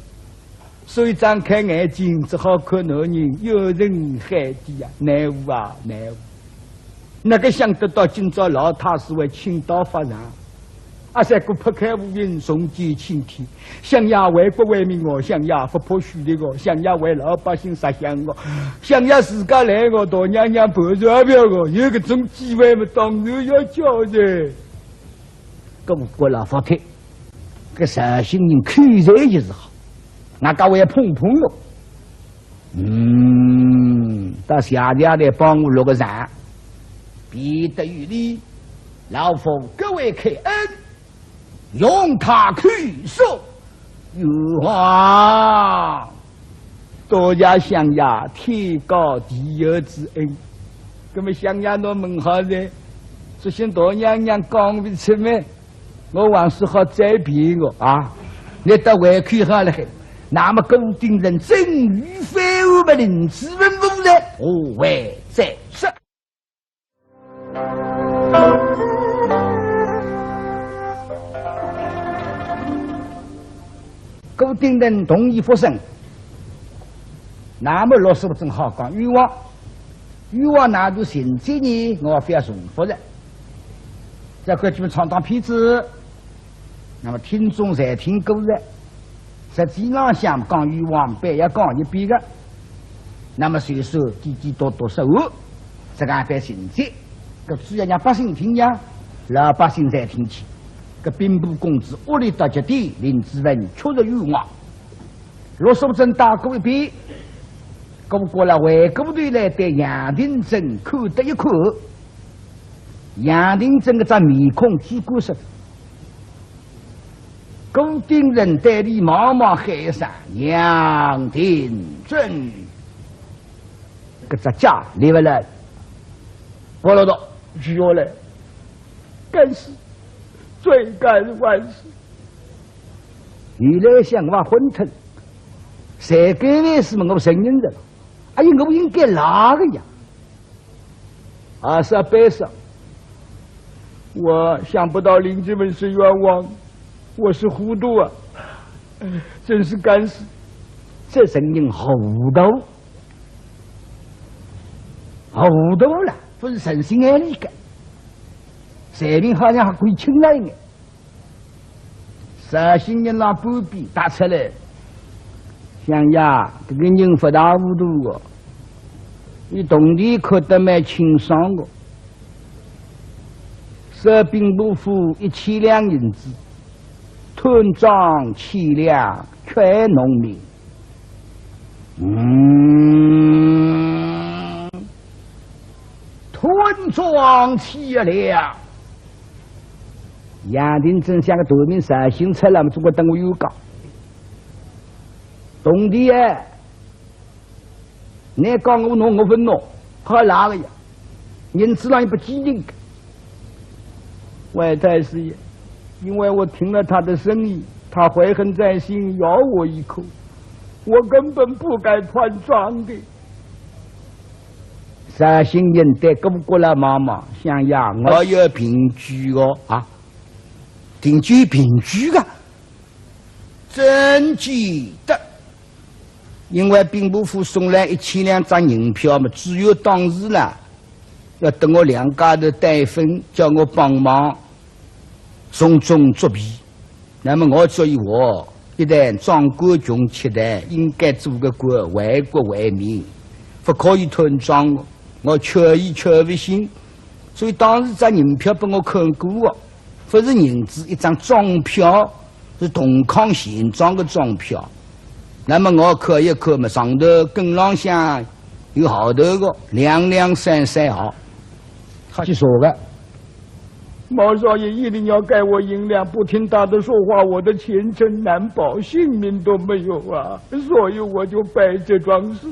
所以张开眼睛，只好看男人，有人喊的呀，难过啊，难过。哪个想得到今朝老太师会请到法场？阿三哥拍开乌云，重见青天，想呀为国为民哦，想呀不怕虚的哦，想呀为老百姓着想哦，想呀自家来哦，大娘娘盘缠票哦，有搿种机会嘛，当然要叫的。 搿个老佛帖，搿绍兴人口才也是好，外加还碰碰哟。嗯，到谢谢来帮我落个场，必得于礼，老夫格外开恩，容他叩首。冤枉！多谢相爷天高地厚之恩。那么相爷侬问好哉，只信大娘娘讲勿出么，我还是好再辩我啊。你到胃口好了嘿，那么顾鼎臣真与非，我们林子文无罪，何为再说？ 顾鼎臣同意复审，那么陆素贞好讲冤枉，冤枉哪能情节呢？我覅重复了，再看几遍唱当片子。 那么听众侪听过了，实际浪向讲冤枉，板要讲一遍个。那么随手滴滴答答说完，这个板情节，搿主要让百姓听呀，老百姓侪听见。搿兵部公子恶劣到极点，林子文确实冤枉。陆素贞打过一遍，顾过了回过头来对杨廷珍看得一看，杨廷珍搿张面孔猪肝色。 顾鼎臣对俚望望喊一声：“杨廷珍。”搿只脚立勿牢，拨落倒，跪下来：“敢死，罪该万死。”原来想我昏脱，谁敢问是么我承认了。哎呀，我应该哪个呀？ 啊，是啊，悲伤。我想不到林子文是冤枉，我是糊涂啊，真是该死。这人人糊涂，糊涂了，勿是诚心爱俚个，罪名好像还可以轻了一眼。 绍兴人辣半边搭出来，相爷，搿个人勿大糊涂个，俚铜钿看得蛮清爽个，收兵部府一千两银子，吞赃千两，全农民。 嗯，吞赃千两。杨廷珍想个大名绍兴出来么，总归等我有讲。铜钿哎，倷讲我拿我勿拿，好赖个呀，银子浪也勿记得个。 外太师爷，因为我听了他的声音，他怀恨在心，咬我一口，我根本不该吞赃的。绍兴人对顾过来望望，相爷，我有凭据哦，啊，凭据，凭据个，真记得。 因为兵部府送来一千两张银票嘛，只有当时啦，要搭我两家头对分，叫我帮忙从中作弊。那么我所以我一旦装官穷吃呆，应该做个官，为国为民，勿可以吞赃，我确实确实信。所以当时张银票拨我看过哦，勿是银子，一张装票， 是铜铿钱庄个庄票。那么我看一看嘛，上头跟浪向有号头个，两两三三号。他去说个，毛少爷一定要给我银两，不听他的说话，我的前程难保，性命都没有啊！所以我就办这桩事。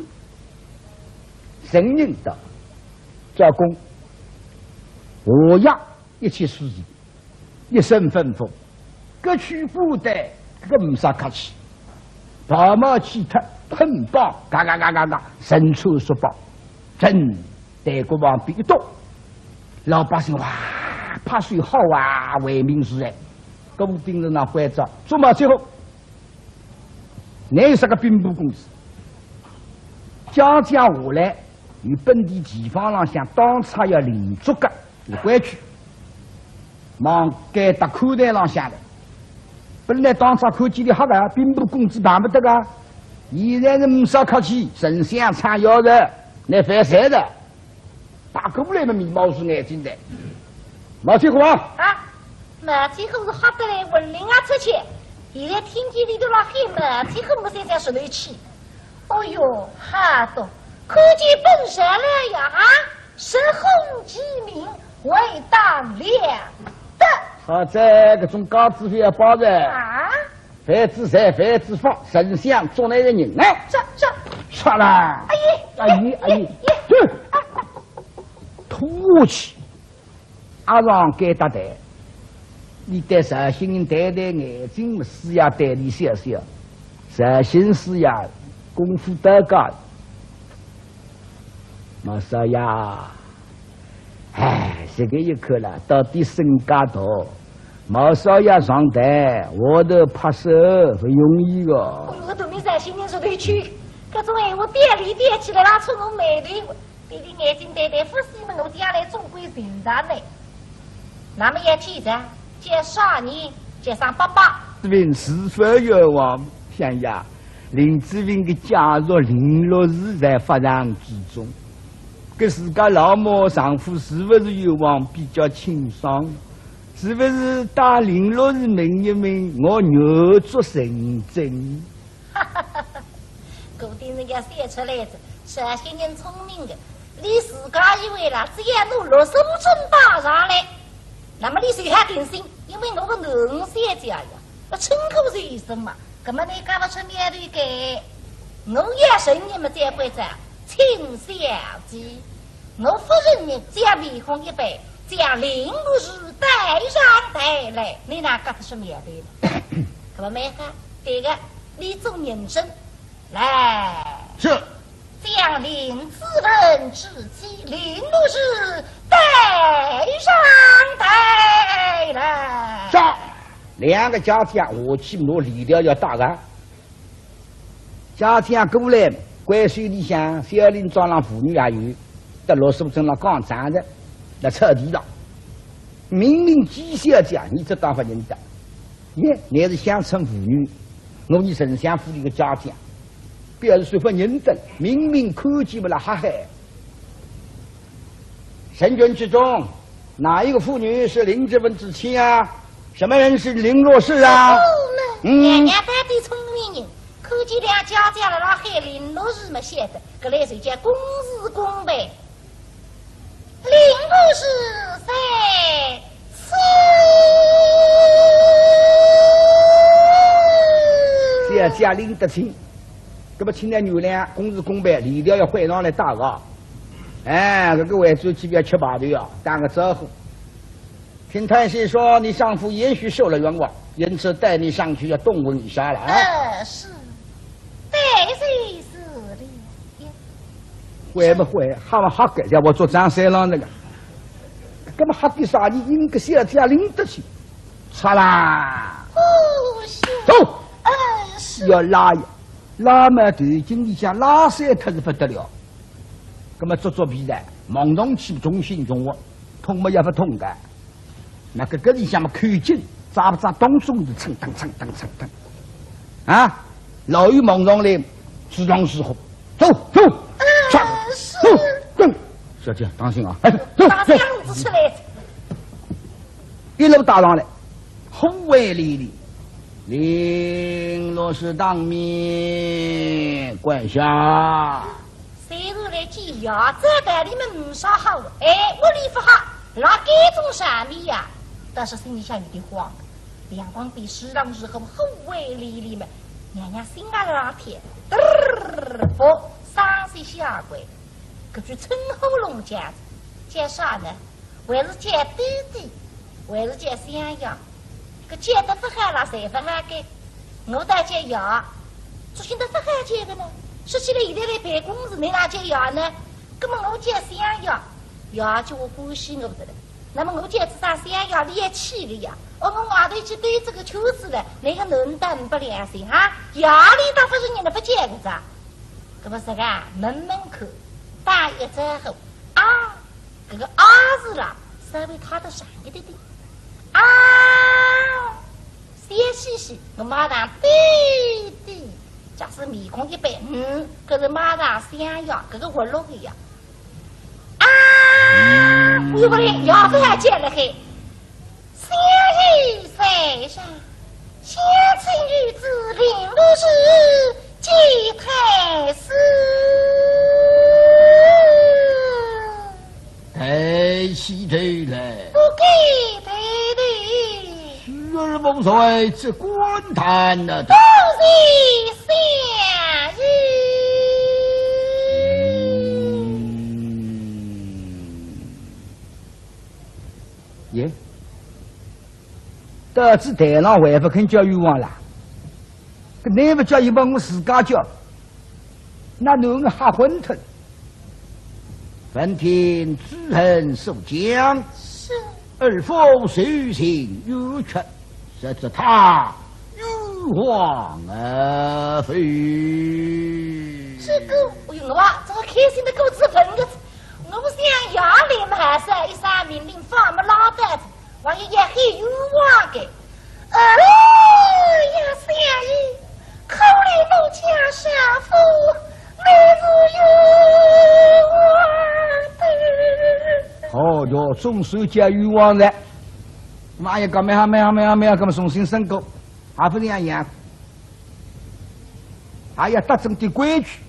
承认道：赵公，我呀，一切事情 一声吩咐，各取布袋，搿个呒啥客气。袍帽起脱，捆绑，嘎嘎嘎嘎嘎，人穿束绑，正对国王边一到，老百姓哇，拍手好啊，为民除害。顾鼎臣关照，做么最后，倷有啥个兵部公子？讲讲下来，有本地地方浪向当差要连坐个， 有规矩，望该搭看台浪向来。本来当差看见俚吓个，兵部公子办勿得个，现在是呒啥客气，丞相差要人，倷犯罪个。打过来嘛，眉毛竖眼睛个。毛七虎啊！啊，毛七虎是吓得来魂灵也出去，现在听见里头辣喊毛七虎，没三三十头气。哦哟，吓得，看见本帅来呀，啊，直呼其名。了得。好在搿种架子勿要摆着，啊？饭子在，饭子放，丞相做那个人啊。这，这，杀啦！哎呀，哎呀，哎呀，哎呀，去！拖下去，押上该搭台。你对绍兴人对对眼睛，师爷对俚笑笑。绍兴师爷功夫到家。毛少爷， 哎，这个一刻了，到底身价大，毛少爷上台，我都拍手，不容易个。我个大名绍兴人说得去，搿种闲话点里点气来拉出我眉头，比比眼睛对对，不是么我将来总归寻着呢。那么要记着，叫啥人？叫声伯伯。问是否冤枉，相爷，林子文的家族林陆氏在法场之中。 搿自家老母丈夫是勿是冤枉比较清爽？是勿是搭林陆氏问一问，我愿做成真？哈哈哈哈，顾鼎臣要笑出来哉，绍兴人聪明个，俚自家以为啦，只要拿陆素贞带上来，那么俚就好定心，因为我个囡儿小姐呀，要称呼是一声嘛，葛末倷讲勿出苗头个。我要承认么，再关照，请小姐。 我勿承认，只要面孔一板，只要林陆氏带上台来，倷哪讲得出苗头呢？搿么蛮好，对个，你做人证，来。是。将林子文之妻林陆氏带上台来。是。两个家将下去拿链条要带个。 家将过来，关照里向，小林庄浪妇女也有，搭陆素贞浪讲账哉，辣草地浪。明明见小姐，倷只当勿认得。耶，倷是乡村妇女，我伲丞相府里个家将，表示说勿认得，明明看见么辣哈嗨。 人群之中，哪一个妇女是林子文之妻啊？什么人是林陆氏啊？哦，那嗯。娘娘到底聪明人，看见两家将辣辣喊林陆氏么晓得，搿来就叫公事公办。林陆氏在此。小姐拎得清，搿么请倷原谅，公事公办，链条要换上来带个。 哎，搿个回转去勿要吃排头啊，打个招呼。听太师说，你丈夫也许受了冤枉，因此带你上去要动问一下了啊。呃，是，带罪死了。会勿会？哈嘛哈个，叫我做张三郎那个。搿么哈个啥？你应该小姐拎得清，杀啦！哦，是。走。呃，是。要拉呀，拉嘛头颈里向拉散脱是勿得了。 葛么做做皮带，望上去重新重活，痛么也勿痛个。那个搿里向么口径，扎勿扎当中是蹭蹬蹭蹬蹭蹬。啊，老远望上来，是狼是虎，走，走，上，是。走，走。小姐，当心啊！哎，走，走。大箱子出来。一路带上来，护卫连连，林陆氏当面，跪下。 虽然来见爷，搿道理么呒啥好，哎，屋里勿好，辣该种场面呀，但是心里向有点慌。两旁边侍郎侍后护卫连连么，娘娘心也辣跳，嘚儿，服，双膝下跪，搿句称呼弄僵，叫啥呢？ 还是叫爹爹，还是叫相爷？搿叫得勿好啦，侪勿好个。我倒叫爷，作兴得勿好叫个呢。说起来，现在来办公事，倷哪叫爷呢？葛么我叫相爷，爷叫我欢喜我勿得了。那么我叫只啥相爷，俚也气个呀。哦，我外头去兜仔个圈子了，倷个囡当勿良心啊！爷俚倒勿是人了，勿叫个哉。葛么自家门门口打一个招呼啊。 搿个啊字啦，稍微揩得长一点点。啊，笑嘻嘻，我马上对对，假使面孔一板，嗯，搿是马上相爷，搿个活络个呀。啊，我以为爷勿要叫了嘿，相爷在上。 相请御史林陆氏见太师。抬起头来。不敢对对对，时而不在，只管谈啊。多谢相爷。嗯。耶，到仔台浪还勿肯叫冤枉啦？搿倷勿叫，伊帮我自家叫。 那囡儿吓昏脱。闻听主人所讲，是。二府受尽冤屈，实则他冤枉啊，非。这个，哎呦，我这个开心的狗子分个子，我想要脸嘛还是一声命令放么拉倒子。 还有要喊冤枉个。哎呀，相爷，可怜奴家少妇，乃是冤枉的。哦哟，总算叫冤枉了。妈呀，讲蛮好，蛮好，蛮好，蛮好，搿么重新审过，还勿是一样。 还要搭正点规矩。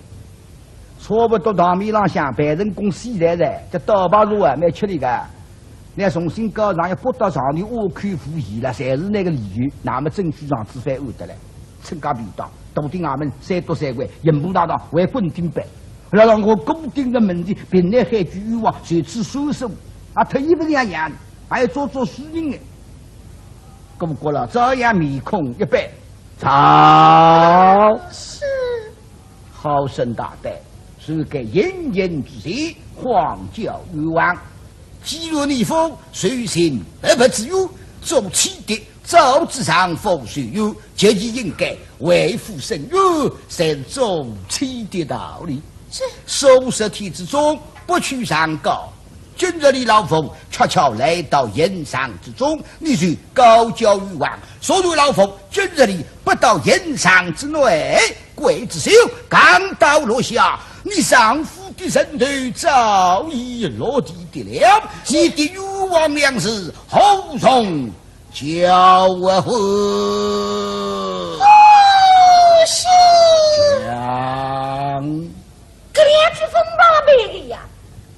差不多堂面浪向办成功死在在，这倒把路啊，蛮吃力个。那重新告状要拨到上头，我口无言了，侪是那个理由，那么证据上子翻恶得来，趁介便当，大庭衙门三督三官，刑部大堂还滚顶板。然后我顾鼎臣门前，凭栏喊句冤枉，就此收手，啊，忒勿像样，还要做做书人哎。顾阁老照样面孔一板， 招。是。好生大胆，是该行刑之前，谎叫冤枉。既然你府受尽不白之冤，做妻的早知丈夫受冤，就应该为夫伸冤，才是做妻的道理。是。数十天之中不去上告， 今日里老夫恰巧来到刑场之中，你就高叫冤枉，所以老夫今日里不到刑场之内，刽子手钢刀落下，你丈夫的人头早已落地的了，你的冤枉两字何从叫啊？哦，是。讲。 搿两句分旁边的呀，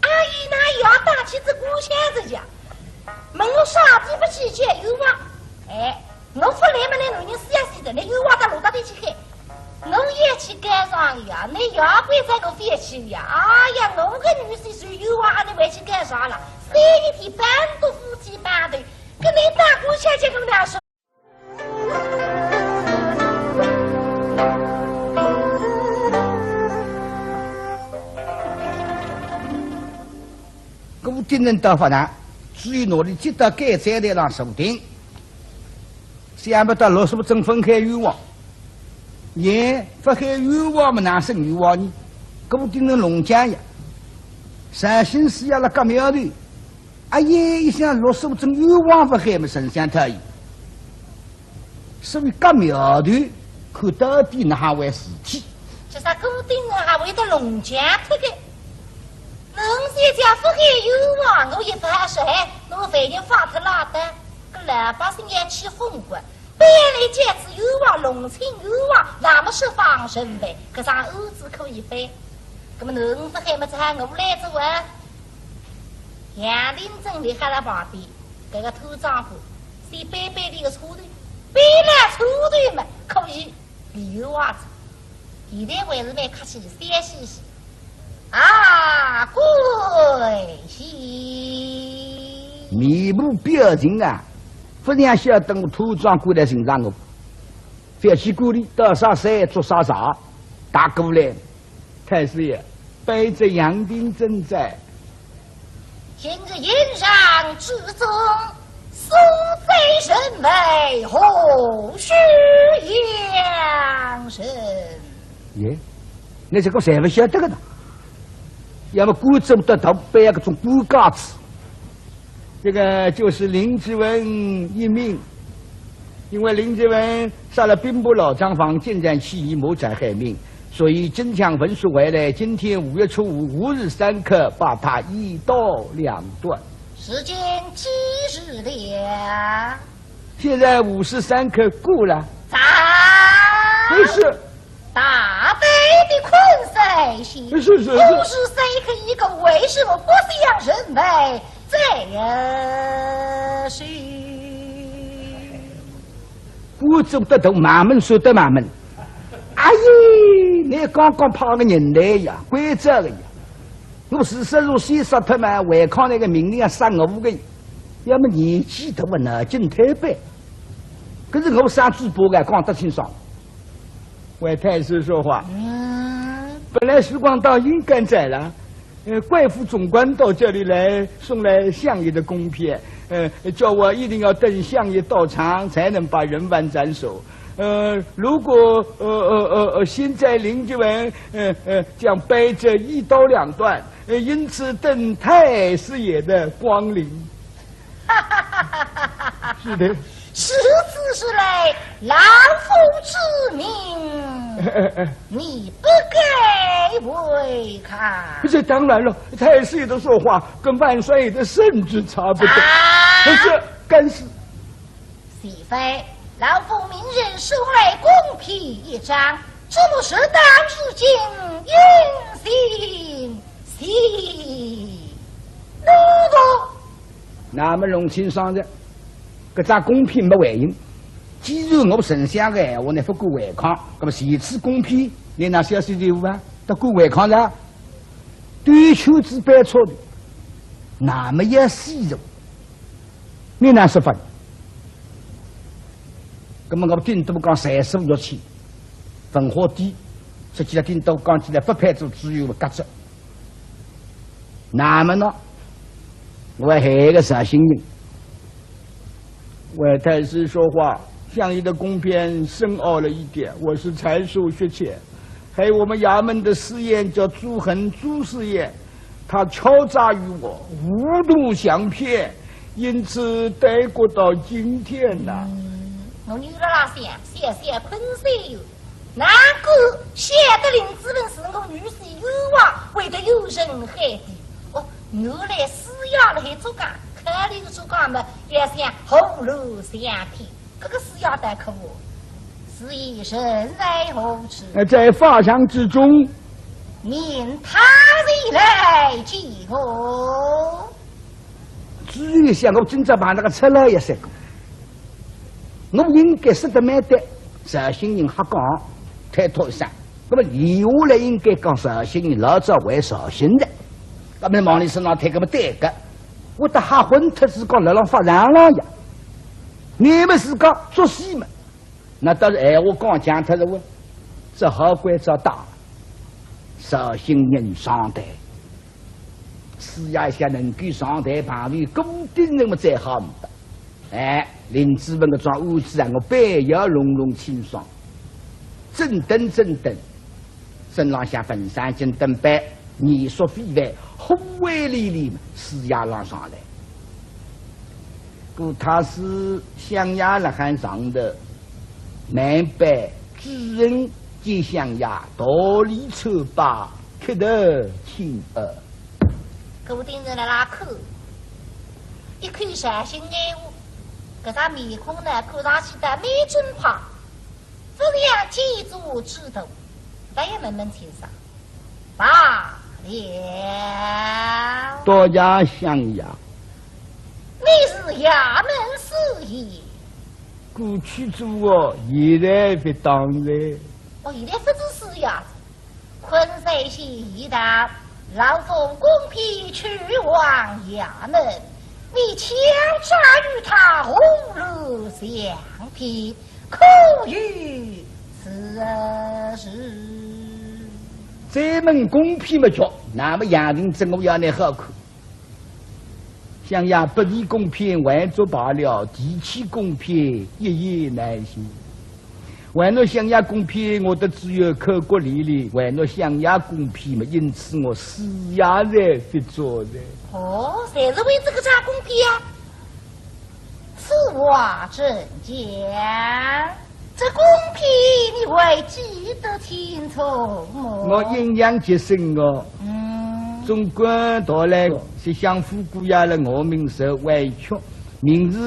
阿姨哪有要打起这故乡的呀？问我啥地方去叫冤枉？哎，我勿来嘛，那男人死也死的，那冤枉到哪搭去喊？我也去告状呀，那也怪在我勿去呀。哎呀，我个女婿受冤枉，阿你还去告状了？三日天半个夫妻半头，搿你打故乡叫我哪说？ 顾鼎臣倒勿难，只有拿伊接到监斩台浪坐定，想勿到陆素贞勿喊冤枉，也勿喊冤枉么哪说冤枉呢？顾鼎臣弄僵呀，伤心思也辣轧苗头。 哎呀，一想陆素贞冤枉勿喊么，丞相讨厌。所以轧苗头，看到底哪哈回事体。这啥顾鼎臣还会得弄僵脱个？侬现在勿喊冤枉，我也勿好说，哎，侬万一放脱拉倒，搿老百姓也气疯个。 本来这次冤枉，弄清冤枉，那么释放人犯，搿桩案子可以翻。那么侬勿喊么，只好我来做啊。杨廷珍立辣旁边，搿个土长官，先扳扳伊个错头，扳牢错头么，可以理由啊。现在还是蛮客气，笑嘻嘻。 啊，跪下。面部表情啊，勿像晓得我土长官来寻上我。覅去管伊，到啥山捉啥蛇，踏过来。太师爷，卑职杨廷珍在。今日刑场之中，所罪人犯，何须杨审？耶， 那这个侪勿晓得个呢。要么官做得大，扮搿种官架子。这个就是林子文一名，因为林子文杀了兵部老账房，见财起意，谋财害命，所以真相文书回来，今天五月初五，午时三刻，把他一刀两断。时间几时了？ 现在午时三刻过了。早。不是。大胆的昆山县。是，是，是。午时三刻已过，为什么不向人来？这样。谁？官做得大，衙门算得衙门。哎呀，倷刚刚派个人来呀，关照个呀。我是说，如果先杀脱嘛，违抗倷个命令要杀我个呀。要么年纪大啊，脑筋推扳。可是我杀猪婆个，讲得清爽。 为太师说话。嗯。本来时光到应该斩了，呃，怪府总管到这里来，送来相爷的公批，呃，叫我一定要等相爷到场，才能把人犯斩首。呃，如果，呃，呃，呃，呃，现在林子文，呃，呃，将卑职一刀两断，呃，因此等太师爷的光临。 是的。如此说来，老夫之命，哎，哎，哎。你不敢违抗。这当然了，太师爷的说话跟万岁爷的圣旨差不多。啊？可是，但是，岂非老夫命人送来公批一张，这么适当之情，应信其 奴仆。那么弄清爽哉，搿张公批没回音。既然我丞相个闲话，倷勿敢违抗，那么这次公批，倷拿小说头啊，勿敢违抗哉，兜圈子扳错头，那么要死哉。倷哪说法？那么我顶多讲三十五六千，文化低，实际上顶多讲起来勿配做知县个格子。 那么呢，我还有个绍兴人。为太师说话，相爷的公批深奥了一点，我是才疏学浅。还有我们衙门的师爷叫朱恒朱师爷，他敲诈于我，无度详批，因此耽搁到今天呐。嗯，我女儿啊，想，想，想，困死哟。 难怪晓得林子文是我女婿冤枉，为得有人害的。哦，原来师爷辣海作梗，开了个作梗嘛，要想后路相骗，搿个师爷倒可恶。师爷人在何处？呃，在法场之中。命他前来见我。 朱由校，我今朝碰着个赤佬也说过，我应该说得蛮对，绍兴人瞎讲，推脱一声。那么留下来应该讲绍兴人老早回绍兴的，那么往里身上推个么对个，我得吓昏脱，是讲辣浪法场浪呀，你们是讲作戏嘛？那倒是闲话讲僵脱了，我只好关照大，绍兴人上台。 师爷一下能够上台碰头，顾鼎臣么再好么得。哎，林子文搿桩案子啊，我板要弄弄清爽。整顿整顿，身浪向粉衫巾等摆，泥塑非凡，宏伟凛凛，师爷浪上来。 故太师相爷辣海上头，南北主人见相爷，道礼参拜，磕头请安。顾鼎臣辣辣看，一看绍兴人物，搿张面孔呢，看上去倒蛮正派。 勿像奸贼之徒，倒要问问清爽。罢了。多谢相爷。你是衙门师爷？过去做过，现在勿当哉。哦，现在勿做师爷哉。 昆山县一带，老夫公批去往衙门，你敲诈于他，无路相骗，可有此事？这门公批么叫，那么杨廷珍我要拿好看。 相爷不提公批还则罢了，提起公批一言难尽。还倷相爷公批，我得只有口角连连，还倷相爷公批嘛，因此我师爷才勿做哉。哦，侪是为仔搿张公批啊？此话怎讲？ 这公批你还记得清楚么？我印象极深哦。嗯。总管到来，是相府姑爷了我名字委屈，名字